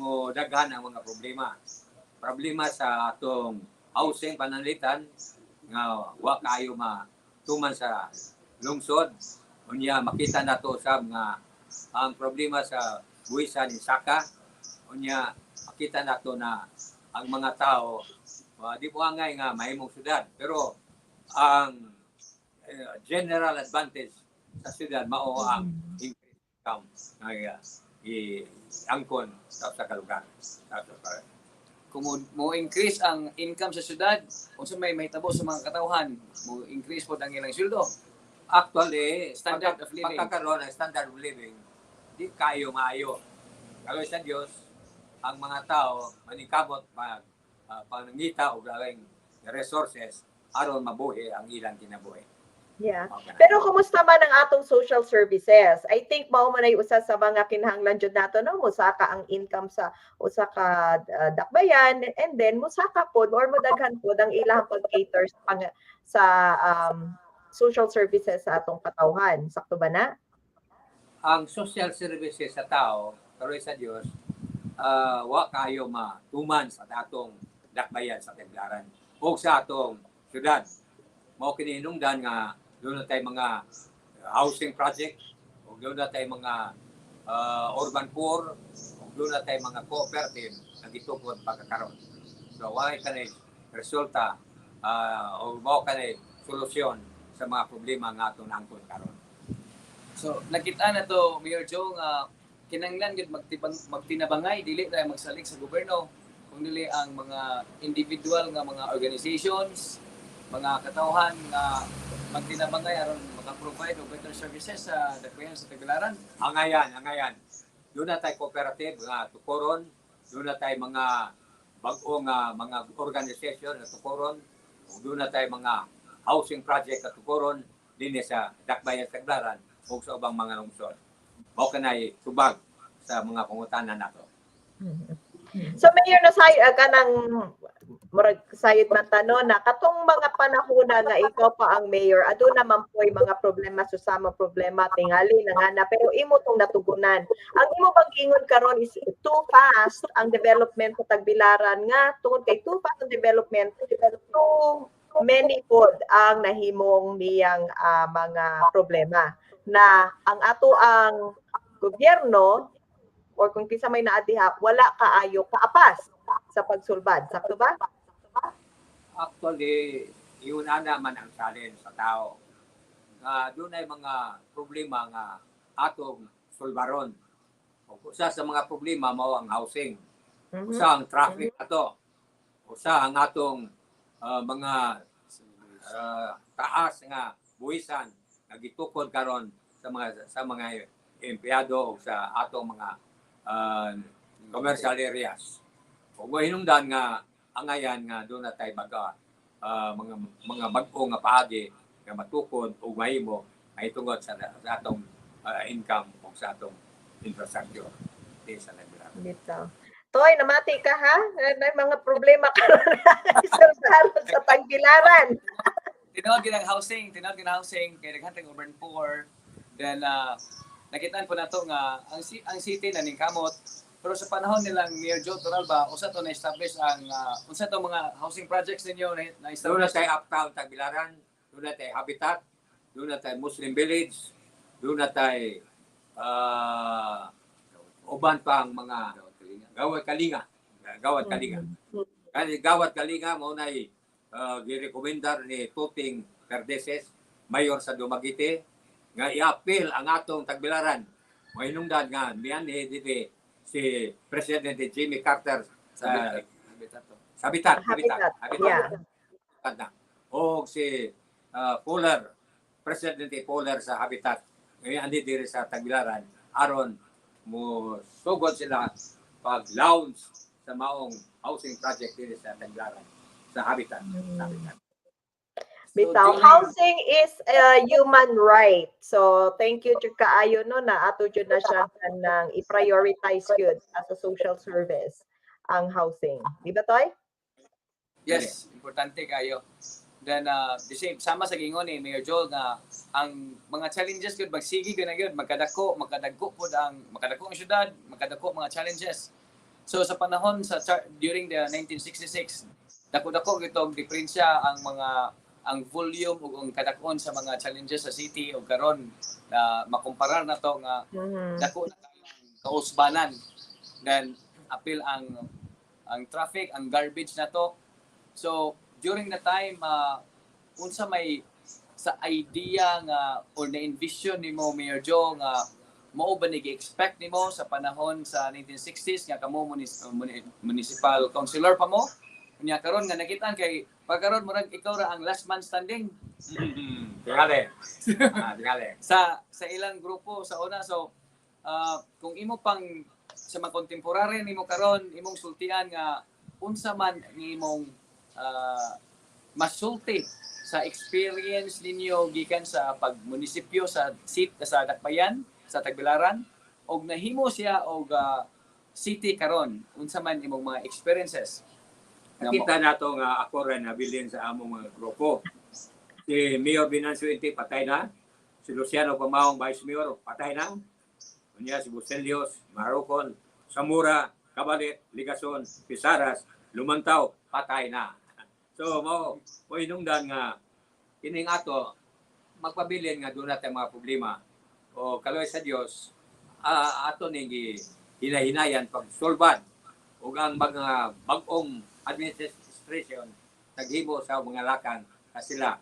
mo daghan ang mga problema. Problema sa atong housing, pananglitan nga wa kayo matuman sa lungsod. Unya makita nato sab nga ang problema sa buwisan ni saka. Unya makita nato na ang mga tao di po angay nga mahimong syudad, pero ang general advantage sa syudad mao ang increase income nga i-angkon sa kalugar sa Kung mo increase ang income sa syudad, unsa may mahitabo sa mga katawhan? Mo increase pod ang ilang sweldo? Actually, Standard of living. Pagkakaroon ng standard of living, di kayo maayo. Kaloy sa Dios, ang mga tao maningkamot mag pangita og laing resources aron mabuhi ang ilang kinabuhi. Okay. Pero kumusta man ang atong social services? I think mao man ay usa sa mga kinahanglan jud nato, no, musaka ang income sa usa ka dakbayan and then musaka pod or modaghan pod ang ilang pag-cater sa social services sa atong katawhan. Sakto ba na? Ang social services sa tao, kaloy sa Dios, wa kayo matuman sa atong dakbayan sa Tagbilaran o sa atong syudad. Mao kini hinungdan nga doon na tayo mga housing project o doon na tayo mga urban poor o doon na tayo mga cooperative na gitukod pagkakaroon. So wala kanay resulta o mao kanay solusyon sa mga problema nga atong naangkon karon. So nakita na to, Mayor Joe, nga kinanglan gyud magtinabangay, dili tayo magsalig sa gobyerno kung dili ang mga individual nga mga organizations, mga katawhan nga magtinabangay aron maka-provide og better services sa dakbayan sa Tagbilaran. Angayan, angayan. Doon na tayo cooperative nga tukoron, doon na tayo mga bag-o nga mga organization na tukoron, ug doon na tayo mga housing project na tukoron dinhi sa Dakbayan sa Tagbilaran ug sa ubang mga lungsod. Mao kanay tubag sa mga pangutana nato. So Mayor, nasay kanang murag sayod man ta, no, na katong mga panahona nga ikaw pa ang mayor, aduna man po'y mga problema, susama problema tingali na nga na, pero imo tong natugunan. Ang imo bang ingon karon is too fast ang development sa Tagbilaran, nga tungod kay too fast ang development, too many pod ang nahimong niyang mga problema na ang ato ang gobyerno or kung kinsa may naa diha, wala kaayo kaapas sa pagsulbad? Sakto ba? Actually, yun na naman ang challenge sa tao. Nga doon ay mga problema nga atong sulbaron. Usa sa mga problema mao ang housing. Usa ang traffic ato. Usa ang atong mga taas nga buwisan nga gitukod karon sa mga empleyado o sa atong mga commercial areas. Ug hinungdan nga angayan nga doon na tayo baga mga bag-o nga paagi nga matukod o mahimo ay tungod sa atong income o sa atong infrastructure di sa Tagbilaran. Bitaw. Toy, namati ka ha? May mga problema karon isulbaron sa Tagbilaran. Tinuod gyud ang housing kay daghan tayong urban poor. Then nakitaan po nato nga ang city na ningkamot. Pero sa panahon nilang Mayor Joe Torralba, usa to na-establish ang unsa to mga housing projects ninyo na Doon na na-establish? tayo Uptown Tagbilaran, doon na tayo Habitat, doon na tayo Muslim Village, doon na tayo uban pa ang mga Gawad Kalinga. Gawad Kalinga. Kani Gawad Kalinga mao nay girekomendar ni Tuting Perdeses, mayor sa Dumaguete, nga i-appeal ang atong Tagbilaran. Mahinungdan nga mianhi diri si Presidente Jimmy Carter Sa Habitat to. sa Habitat, Habitat, Habitat. Habitat. Na. O si Fuller, Presidente Fuller sa Habitat. Ngayon andi diri sa Tagbilaran aron mo sugod sila pag launch sa maong housing project diri sa Tagbilaran sa Habitat. Sa Habitat. Bitaw, So, housing is a human right. So, thank you jud kaayo, no, na ato jud na siya nang i-prioritize yun as a social service ang housing. Di ba, Toy? Yes, importante kayo. Then the same sama sa gingon ni Mayor Joel nga ang mga challenges gyud magsige gyud na gyud magkadako, makadagko pod ang makadako ang syudad, makadako mga challenges. So sa panahon sa during the 1966, dako-dako gitong diferensya ang mga ang volume ug ang kadakon sa mga challenges sa city ug karon na makumparar na to nga dako na kayong kausbanan. Then apil ang traffic, ang garbage na to. So during the time, unsa may sa idea nga or na-envision nimo, Mayor Joe, nga mao ba ni gi-expect nimo sa panahon sa 1960s nga kamo municipal councilor pa mo, unya karon nga nakitaan kay pagkaron murag ikaw ra ang last man standing? Tingali. Ah, tingali. Sa ilang grupo sa una. So kung imo pang sa mga contemporary nimo karon, imong sultian nga unsa man imong masulti sa experience ninyo gikan sa pagmunisipyo sa sit sa Dakbayan sa Tagbilaran og nahimo siya og city karon, unsa man imong mga experiences nga Nakita nato nga ako rin nabilin sa among mga grupo. Si Mayor Venancio Inti patay na. Si Luciano Pamaong, Vice Mayor, patay na. Unya si Buselios, Marocon, Samura, Cabalit, Ligason, Pisaras, Lumantaw, patay na. So mao mo inungdan nga kining ato magpabilin nga doon natin mga problema o kaloy sa Dios, ato ning hinahinayan pagsolban ug ang mga bag-ong administration naghimo sa mga lakang na sila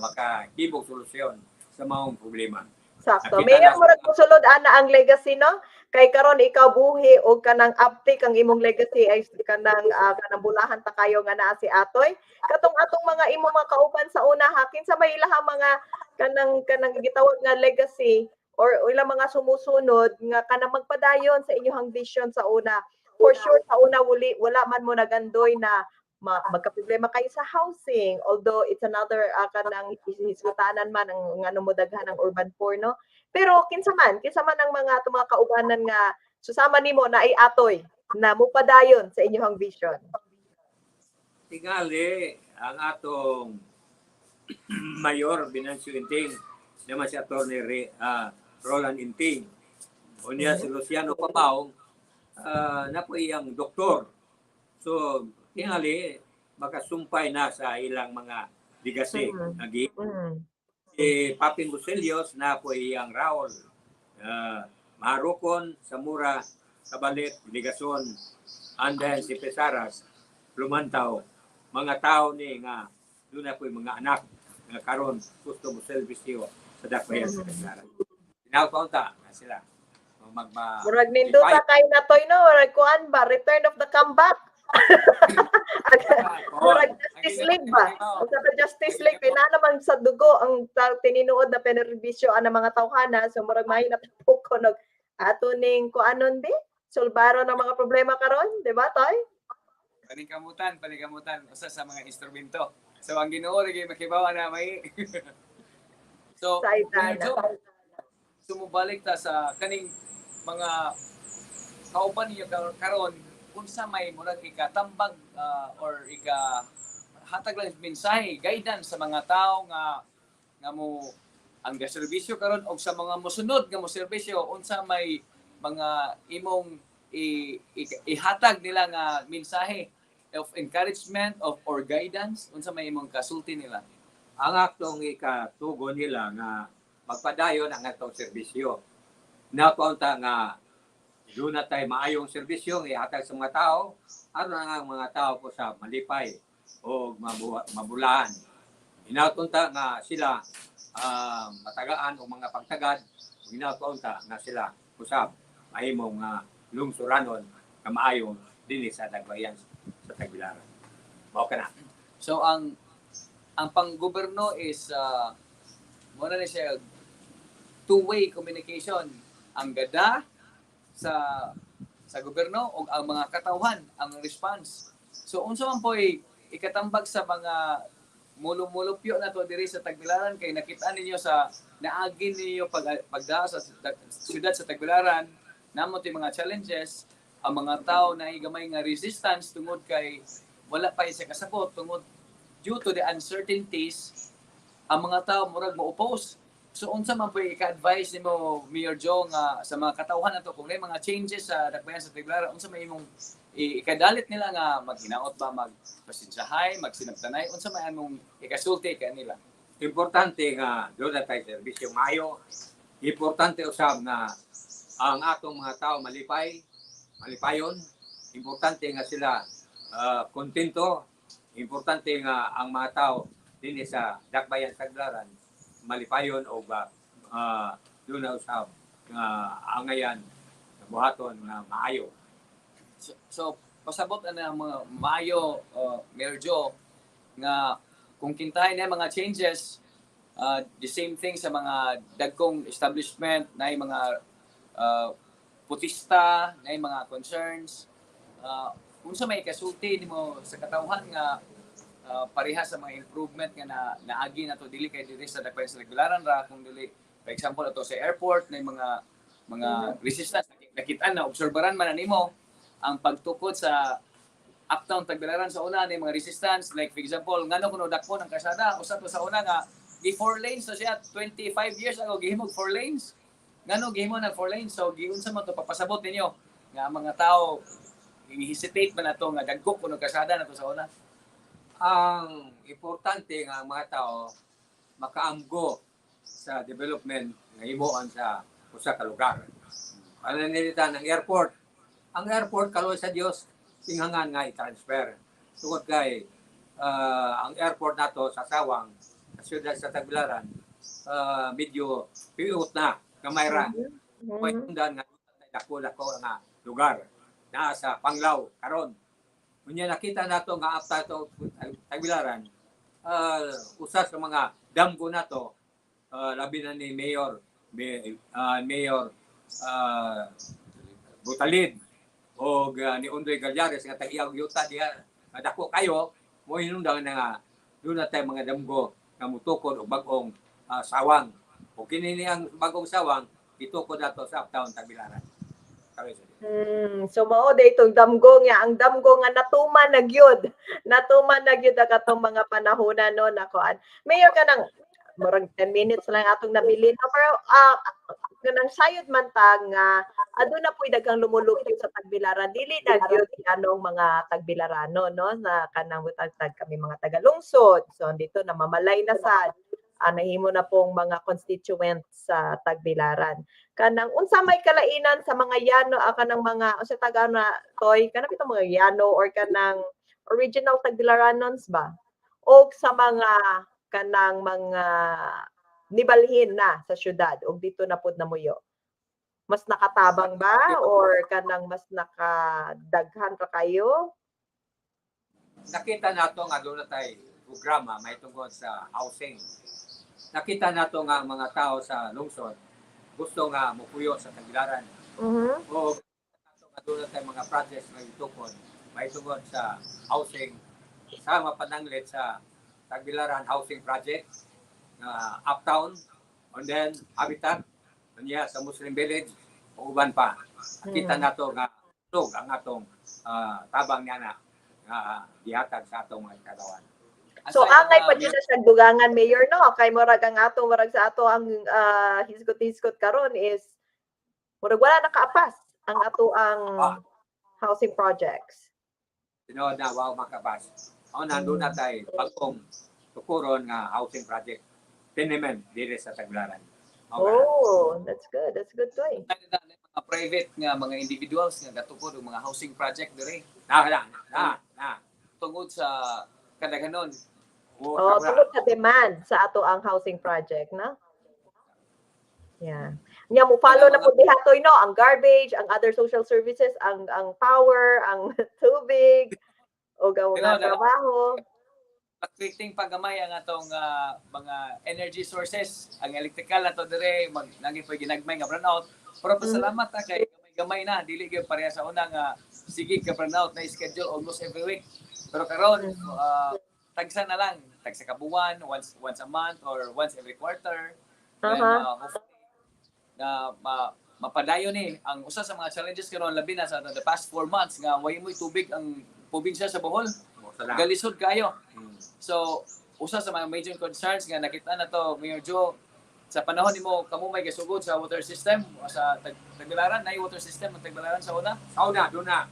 makahimog solusyon sa maong problema. Sakto. Nakita Mayor, na- murag mosulod ana ang legacy, no? Kay karon ikaw buhi og kanang uptake ang imong legacy ay kanang bulahan ta kayo nga naa si Atoy. Katong atong mga imong mga kauban sa una ha, kinsa may ilahang mga kanang gitawag nga legacy or ilang mga sumusunod nga kanang magpadayon sa inyong vision sa una? For sure sa una wuli, wala man mo nagandoy na magka-problema kayo sa housing, although it's another kanang hisgutanan man ang ngano mo daghan ang urban poor, no? Pero kinsa man ang mga atong mga kaubanan nga susama nimo na ay Atoy na mupadayon sa inyong vision? Tingali ang atong Mayor Venancio Inting naman si Attorney Roland Inting. Unya si Luciano Pamaong na po iyang doktor. So tingali makasumpay na sa ilang mga legacy. Nagi si Paping Buselios na po iyang Raul. Marukon, Samura, Kabalit, Ligason, and then si Pesaras, Lumantaw, mga tao ni nga doon na po yung mga anak nga karon gusto mo serbisyo sa Dakbayan sa Tagbilaran. Tinawag na sila. Magma Murag nindota kay na toy, no? Murag kuan ba, return of the comeback. Murag Justice League ba? Ang sa Justice League kay na naman sa dugo ang tininuod na penerbisyo ang mga tawhana, so murag may natapok ko nag ato ning kuanon bi solbaro ng mga problema karon, di ba, Toy? Paningkamutan, paningkamutan usa sa mga instrumento. So ang Ginoo ra makibawa na may. So Sa Mayor Itana. Joe, sumubalik ta sa kaning mga kauban ninyo karon, unsa may murag ikatambag or ika hatag lang mensahe, guidance sa mga tao nga nga mo ang gaserbisyo karon og sa mga mosunod nga mo serbisyo, unsa may mga imong ihatag nila nga mensahe of encouragement of or guidance? Unsa may imong kasulti nila? Ang atong ikatugon nila nga magpadayon ang atong serbisyo. Napaunta nga doon na tayo maayong serbisyo nga ihatag sa mga tao aron ang mga tao po sa malipay o mabulaan. Hinatunta nga sila matagaan o mga pagtagad, hinatunta nga sila usab mahimong nga lungsuranon nga maayo dinhi sa Dakbayan sa Tagbilaran. Mao kana. So ang panggoberno is mo na ni siya two-way communication, ang gada sa gobyerno o ang mga katawhan ang response. So unsa man po'y ikatambag sa mga mulumulupyo na to diri sa Tagbilaran, kay nakita ninyo sa naagi ninyo pagdaa sa siyudad sa Tagbilaran, namo yung mga challenges, ang mga tao na gamay nga resistance tungod kay wala pa sa kasabot, tungod due to the uncertainties, ang mga tao murag mo-oppose. So unsa man po ika-advise nimo, Mayor Joe, nga sa mga katawhan nato, kung may mga changes sa Dakbayan sa Tagbilaran, unsa may imong ikadalit nila nga maghinaot ba, magpasensyahay, magsinabtanay, unsa may among ikasulti kanila? Importante nga doon na tayo serbisyo maayo. Importante usab nga ang atong mga tao malipay, malipayon. Importante nga sila kontento. Importante nga ang mga tao dinhi sa Dakbayan sa Tagbilaran malipayon o ba doon na usab nga angayan buhaton nga maayo. So pasabot ana ang mga maayo, Mayor Joe, nga kung kintahay na mga changes, the same thing sa mga dagkong establishment na mga putista na mga concerns, unsa may kasulti nimo sa katawhan nga pareha sa mga improvement nga na naagi na to, dili kay diri sa Dakbayan sa Tagbilaran ra, kung dili, for example, ato sa airport na mga resistance, nakitaan na obserbaran man na nimo ang pagtukod sa Uptown Tagbilaran sa una ni mga resistance, like for example, ngano kuno dakpon ang kasada, usa to sa una nga gi four lanes to siya 25 years ago, gihimog four lanes, ngano gihimo nag four lanes? So giunsa man to, papasabot ninyo nga ang mga tao hesitate man ato nga dagko kuno kasada na to sa una? Ang importante nga ang mga tao makaamgo sa development nga himuon sa usa ka lugar. Pananilitan ng airport. Ang airport, kaluoy sa Dios, tinghangan nga i-transfer. Tungod kay ang airport nato sa Sawang, sa siyudad sa Tagbilaran, medyo piut na, gamay ra. May tundan nga dako-dako nga lugar naa sa Panglao karon. Unya nakita nato nga after to Tagbilaran, usa sa mga damgo nato, labi na ni Mayor Butalid o ni Ondoy Gallares nga tag-iyag yuta diha nga dako kayo mo, hinungdan na nga doon na tayo mga damgo nga mutukod og bag-ong sawang. O kini ni ang bagong sawang itukod nato sa Uptown Tagbilaran. Kaluoy sa Dios. So mao day itong damgo nga, ang damgo nga natuman na gyud. Natuman na gyud ang katong mga panahona no nakuan. Mayor, kanang murag 10 minutes lang atong nabilin, no? Pero kanang sayod man ta nga aduna po'y daghang lumulupyo sa Tagbilaran, dili na gyud anong mga Tagbilarano no, na kanang tag kami mga tagalungsod. So dito namamalay na sad, nahimo na pong mga constituent sa Tagbilaran. Kanang unsa may kalainan sa mga yano, kanang mga unsa taga na toy, kanang bitong mga yano or kanang original Tagbilaranons ba, o sa mga kanang mga nibalhin na sa syudad og dito na pud namuyo? Mas nakatabang ba or kanang mas nakadaghan ra kayo? Nakita nato nga doon na tayo programa may tungkol sa housing. Nakita nato nga ang mga tao sa lungsod gusto nga mupuyo sa Tagbilaran. O nato nga doon na tayo mga projects may tungkol sa housing sa mapananglit sa Tagbilaran Housing Project na Uptown and then Habitat niya sa Muslim Village o uban pa. Nakita nato nga tug ang atong tabang niya na nga gihatag sa atong mga katawan. So Aside, angay pa jud na siya dugangan, Mayor, no, kay murag ang ato, murag sa ato ang hisgot-hisgot karon is Murag wala nakaapas ang ato ang housing projects. Tinuod na wa makapas. Ako nandun na tay bagong tukuron nga housing project tenement dire sa Tagbilaran. Okay. Oh, that's good. That's good, Toy. Na mga private nga mga individuals nga gatukod og mga housing project dire Na na na na. Tungod sa kadaghanon. Oh, Oh, tungod sa demand sa ato ang housing project, no? Yeah. Nya mo follow na pud diha, Toy, no, ang garbage, ang other social services, ang power, ang tubig, o ang mga trabaho. Fluctuating pagamay ang atong mga energy sources. Ang electrical nato dire mag nagi pa ginagmay nga brownout. Pero pasalamat ta kay gamay-gamay na, dili gyud pareha sa una nga sige ka brownout na schedule almost every week. Pero karon tagsa na lang, tagsa ka buwan, once once a month or once every quarter. Then hopefully na mapadayon ni ang usa sa mga challenges karon, labi na sa the past 4 months nga way mo'y tubig ang probinsya sa Bohol. Sana. Galisod kayo. So, usa sa mga major concerns nga nakita na to, Mayor Joe, sa panahon nimo kamo may gasugod sa water system o sa Tagbilaran, na water system ang Tagbilaran sa una? Sa una, doon na.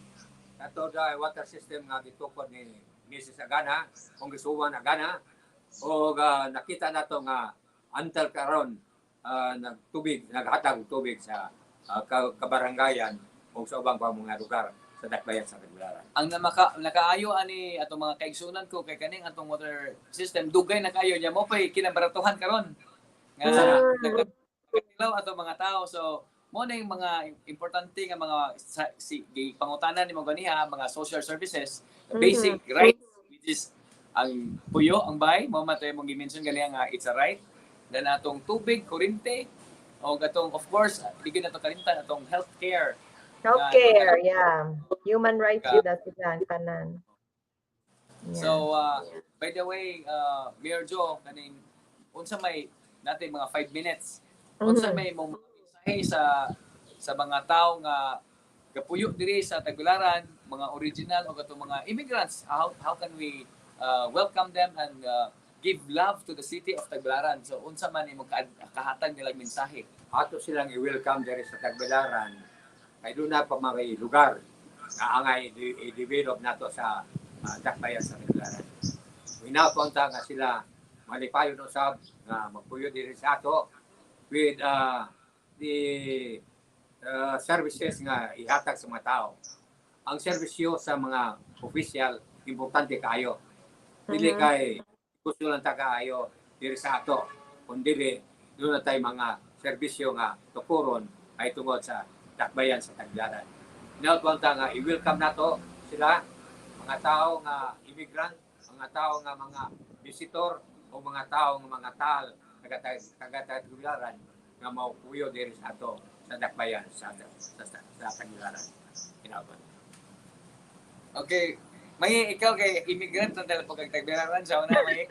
Kato da water system nga gitukod ni Mrs. Agana, Congresswoman Agana, o nakita nato nga until karon nagtubig, naghatag og tubig sa kabarangayan o sa ubang pa mga lugar sa dakbayan sa Tagbilaran. Ang namaka, nakaayo ani atong mga kaigsunan ko kay kaning atong water system dugay na kayo niya mo pay kinabaratuhan karon nga nagkatilaw atong mga tao. So mo na yung mga importante nga mga sa, si gipangutanan nimo ganiha, mga social services, basic rights, which is ang puyo, ang bahay, mo matay mong gi-mention ganiha nga it's a right, then atong tubig, kuryente, o atong, of course, di gyud nato kalimtan atong healthcare. Healthcare, yeah. Human rights yun na sila ang tanan. Yeah. So, by the way, Mayor Joe, kaning unsa may natin mga 5 minutes. Unsa may mong mensahe sa mga tao nga gapuyo diri sa Tagbilaran, mga original o katong mga immigrants? How can we welcome them and give love to the city of Tagbilaran? So unsa man imong kahatag nilang mensahe? Ato silang i-welcome diri sa Tagbilaran kay doon na pa mga lugar nga angay i-develop nato sa dakbayan sa Tagbilaran. Hinapunta nga sila malipayon usab nga magpuyo diri sa ato with the services nga ihatag sa mga tao. Ang serbisyo sa mga official, importante kaayo. Dili kay gusto lang ta kaayo diri sa ato, kun dili doon na tayo mga serbisyo nga tukuron ay tungod sa dakbayan sa Tagbilaran. Hinaut ta nga i-welcome nato sila, mga tao nga immigrant, mga tao nga mga visitor o mga tao nga mga tal taga Tagbilaran nga maupuyo diri sa ato sa dakbayan sa Tagbilaran. Hinaut. Okay. May ikaw kay immigrant na dahil pag Tagbilaran sa una, may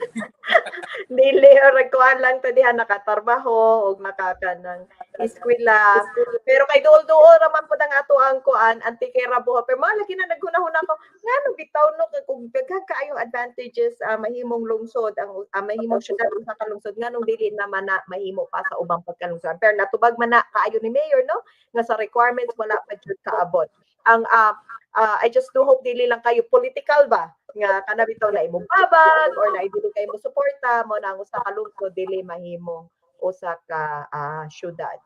Dili, or nagkuhan lang to diha, nakatrabaho og nakakanang eskwela. Pero kay duol-duol raman po ang ato ang kuan antikera buho. Pero mga lagi na naghunahuna ko, ngano bitaw no, kay kung daghan kaayong advantages, mahimong lungsod ang mahimong syudad usa ka lungsod, nganong dili naman na mahimo pa sa ubang pagkalungsod? Pero natubag man na kaayo ni Mayor, no, nga sa requirements wala pa jud kaabot. Ang I just do hope dili lang kayo political ba nga kana bitaw na imong babag or na dili kayo mo suporta mo na ang usa ka lungsod dili mahimong usa ka syudad.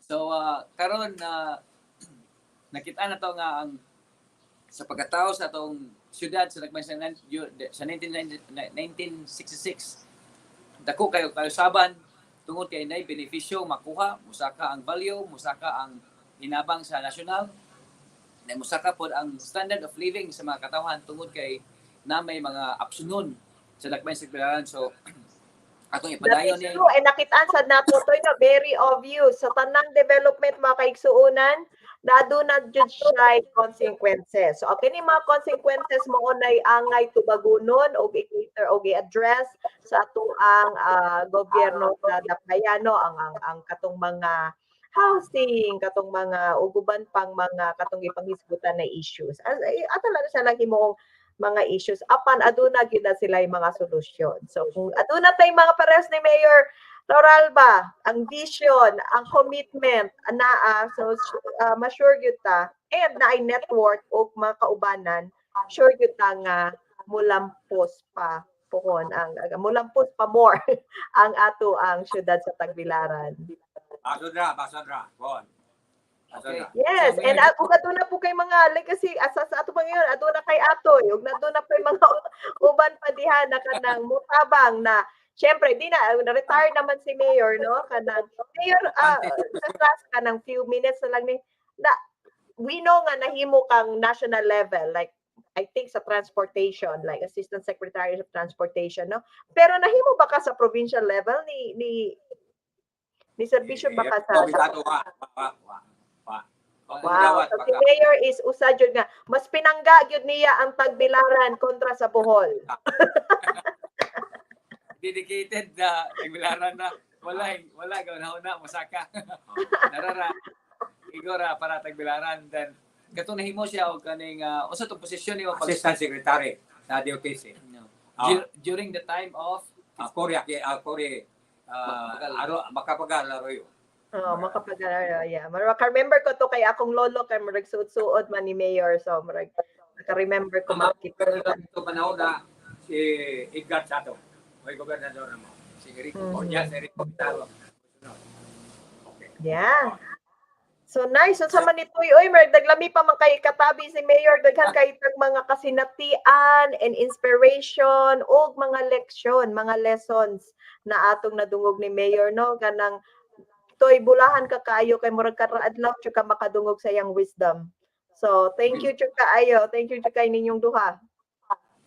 So karon na nakita na to nga ang sa pagkatao sa atong syudad sa nagman sa 1990 1966, dako kayo kausaban tungod kay nay benepisyo makuha, musaka ang value, musaka ang hinabang sa nasyonal na musaka pod ang standard of living sa mga katawhan tungod kay na may mga opsyonon sa Dakbayan sa Tagbilaran. So atong That ipadayon is ni true. And nakitaan sa nato to na very obvious sa tanang development, mga kaigsuonan, na aduna jud siya consequences. So kini mga consequences mo nay angay tubagunon og i-cater og i-address sa atoang gobyerno sa Dakbayano, ang katong mga housing, katong mga uguban pang mga katong gipanghisgutan na issues. As, ato lang siya lang himuong mga issues apan aduna gyud na sila yung mga solusyon. So kung aduna tay mga parehas ni Mayor Toralba, ang vision, ang commitment, anaa, so ma-sure gyud ta and naay network og mga kaubanan, sure gyud ta nga mulampos pa pohon ang mulampos pa more ang ato ang syudad sa Tagbilaran. Basodra, basodra. Bon. Basodra. Yes, So, and ug aduna po kay mga legacy asa sa ato pa ngayon, aduna kay Atoy, ug naduna pa mga uban pa diha na kanang mutabang na. Syempre, di na na-retire naman si Mayor, no? Kanang Mayor, sa last kanang few minutes na lang ni na we know nga nahimo kang national level, like I think sa transportation, like Assistant Secretary of Transportation, no? Pero nahimo ba ka sa provincial level ni serbisyo ba ka sa Wa, wa, wa, wa. Wow. So si Mayor is usa jud nga mas pinangga gyud niya ang Tagbilaran kontra sa Bohol. Dedicated na Tagbilaran na wala wala gawin na masaka. Narara igora para Tagbilaran, then kato nahimo siya og kaning usa tong posisyon nimo pag Assistant Secretary sa DOTC. No. Ah. During the time of Korea, Korea, Makapagal. Aro, Makapagal Arroyo. Oh, Makapagal, yeah. Murag remember ko to kay akong lolo kay murag suod-suod man ni Mayor, so murag naka-remember ko Ang makita. gobernador ito panahon na si Edgar Sato. May gobernador na mo. Si Rico. O niya, si Rico Pizarro. Okay. Yeah. So nice. So sa man ito'y, oy, murag naglami pa man kay katabi si Mayor, daghan kay tag mga kasinatian and inspiration ug mga leksyon, mga lessons na atong nadungog ni Mayor, no? Kanang toy bulahan ka kaayo kay murag adlaw jud ka makadungog sa iyang wisdom. So thank you jud kaayo. Thank you jud kay ninyong duha.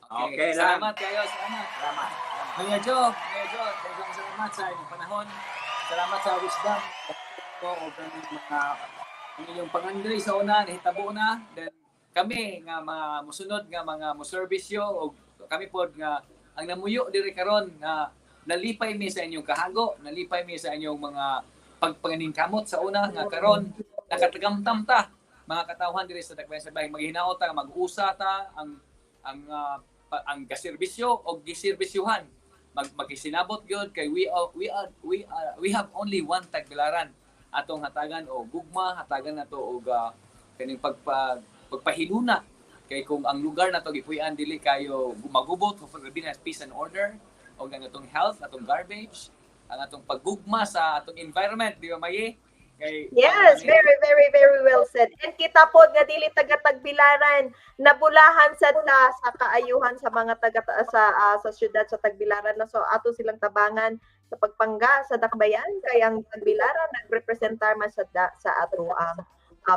Okay lang. Salamat kayo, salamat. Salamat. Mayor Joe, Mayor Joe, daghang salamat sa inyong panahon. Salamat sa wisdom ko o kaning mga ang inyong pangandoy sa una nahitabo na, then kami nga mga musunod nga mga muserbisyo o kami pod nga ang namuyo diri karon nga nalipay mi sa inyong kahago, nalipay mi sa inyong mga pagpaningkamot sa una nga karon nakatagamtam ta mga katawhan diri sa Dakbayan sa Bahay, maghinaot ta mag-usa ta ang gaserbisyo o giserbisyuhan, magkisinabot gyud kay we have only one Tagbilaran atong hatagan o gugma, hatagan nato og kaning pagpahiluna kay kung ang lugar nato gipuy-an dili kayo magubot, labi na peace and order og ang atong health, atong garbage, ang atong paggugma sa atong environment, di ba, Maye? Kay Yes, very, very, very well said. And kita po nga dili taga Tagbilaran, nabulahan sad ta sa kaayuhan sa mga taga sa syudad sa Tagbilaran na, so ato silang tabangan sa pagpangga sa dakbayan kay ang Tagbilaran nagrepresentar man sa ato ang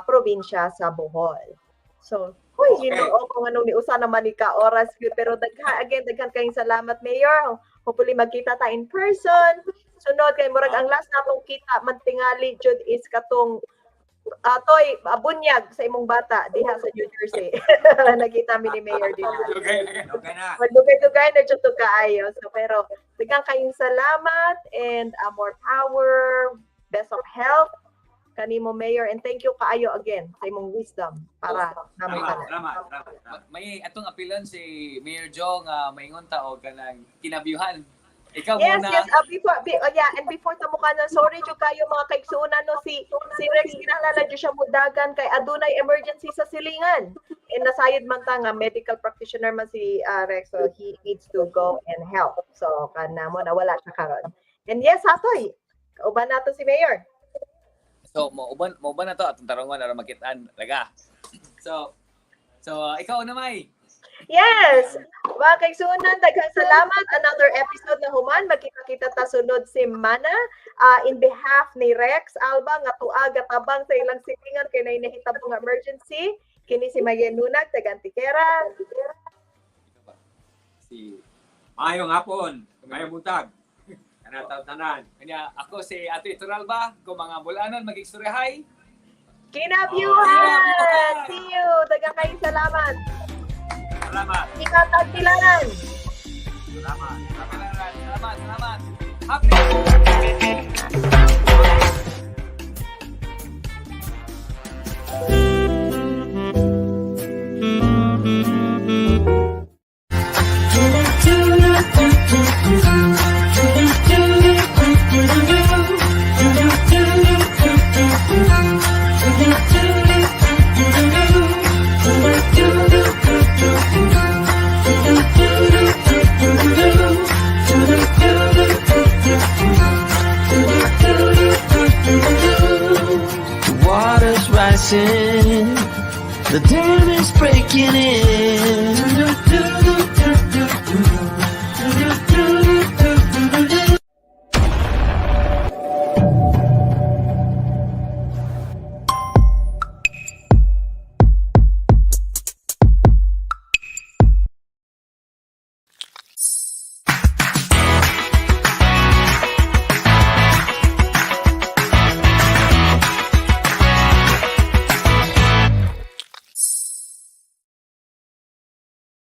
probinsya sa Bohol. So, huy, Ginoo kung anong niusa naman ni ka oras gyud, pero daghan again, daghan kayong salamat, Mayor. Hopefully magkita ta in person. Sunod kay murag ang last natong kita man tingali jud is katong atoy bunyag sa imong bata diha sa New Jersey. Nagkita mi ni Mayor diha. Okay. Okay na. Magdugay-dugay na jud to kaayo. So pero daghan kayong salamat and more power, best of health kanimo, Mayor, and thank you kaayo again sa imong wisdom para namo Salamat, tanan. salamat, salamat. May atong apilan si Mayor Joe nga maingon ta og kanang kinabyuhan. Ikaw Yes, muna. yes. Oh, yeah, and before ta mo kanon, sorry jud kayo mga kaigsuonan, no, si Rex kinahanglan jud siya mudagan kay adunay emergency sa silingan. And nasayod man ta nga medical practitioner man si Rex, so he needs to go and help. So kana mo na wala siya karon. And yes, Atoy, kauban nato si Mayor. So mauban na to atong tarongon aron makitaan laga. So ikaw na, May. Yes! Mga kaigsuonan, daghang salamat. Another episode na human. Magkita-kita ta sunod semana. In behalf ni Rex Alba, nga tuag tabang sa ilang silingan kay nay nahitabo nga emergency. Kini si Mayen Nunag, taga Antiquera. Si Mayong hapon, mayong buntag. Kanataw tanan. Kanya ako si Ate Turalba, kung mga bulanon magigstoryahay. Kinabyuhan! Kinabyuhan! See you! Daghang kayong salamat. Salamat. Ingat at kilaran! Salamat. Salamat, salamat. Happy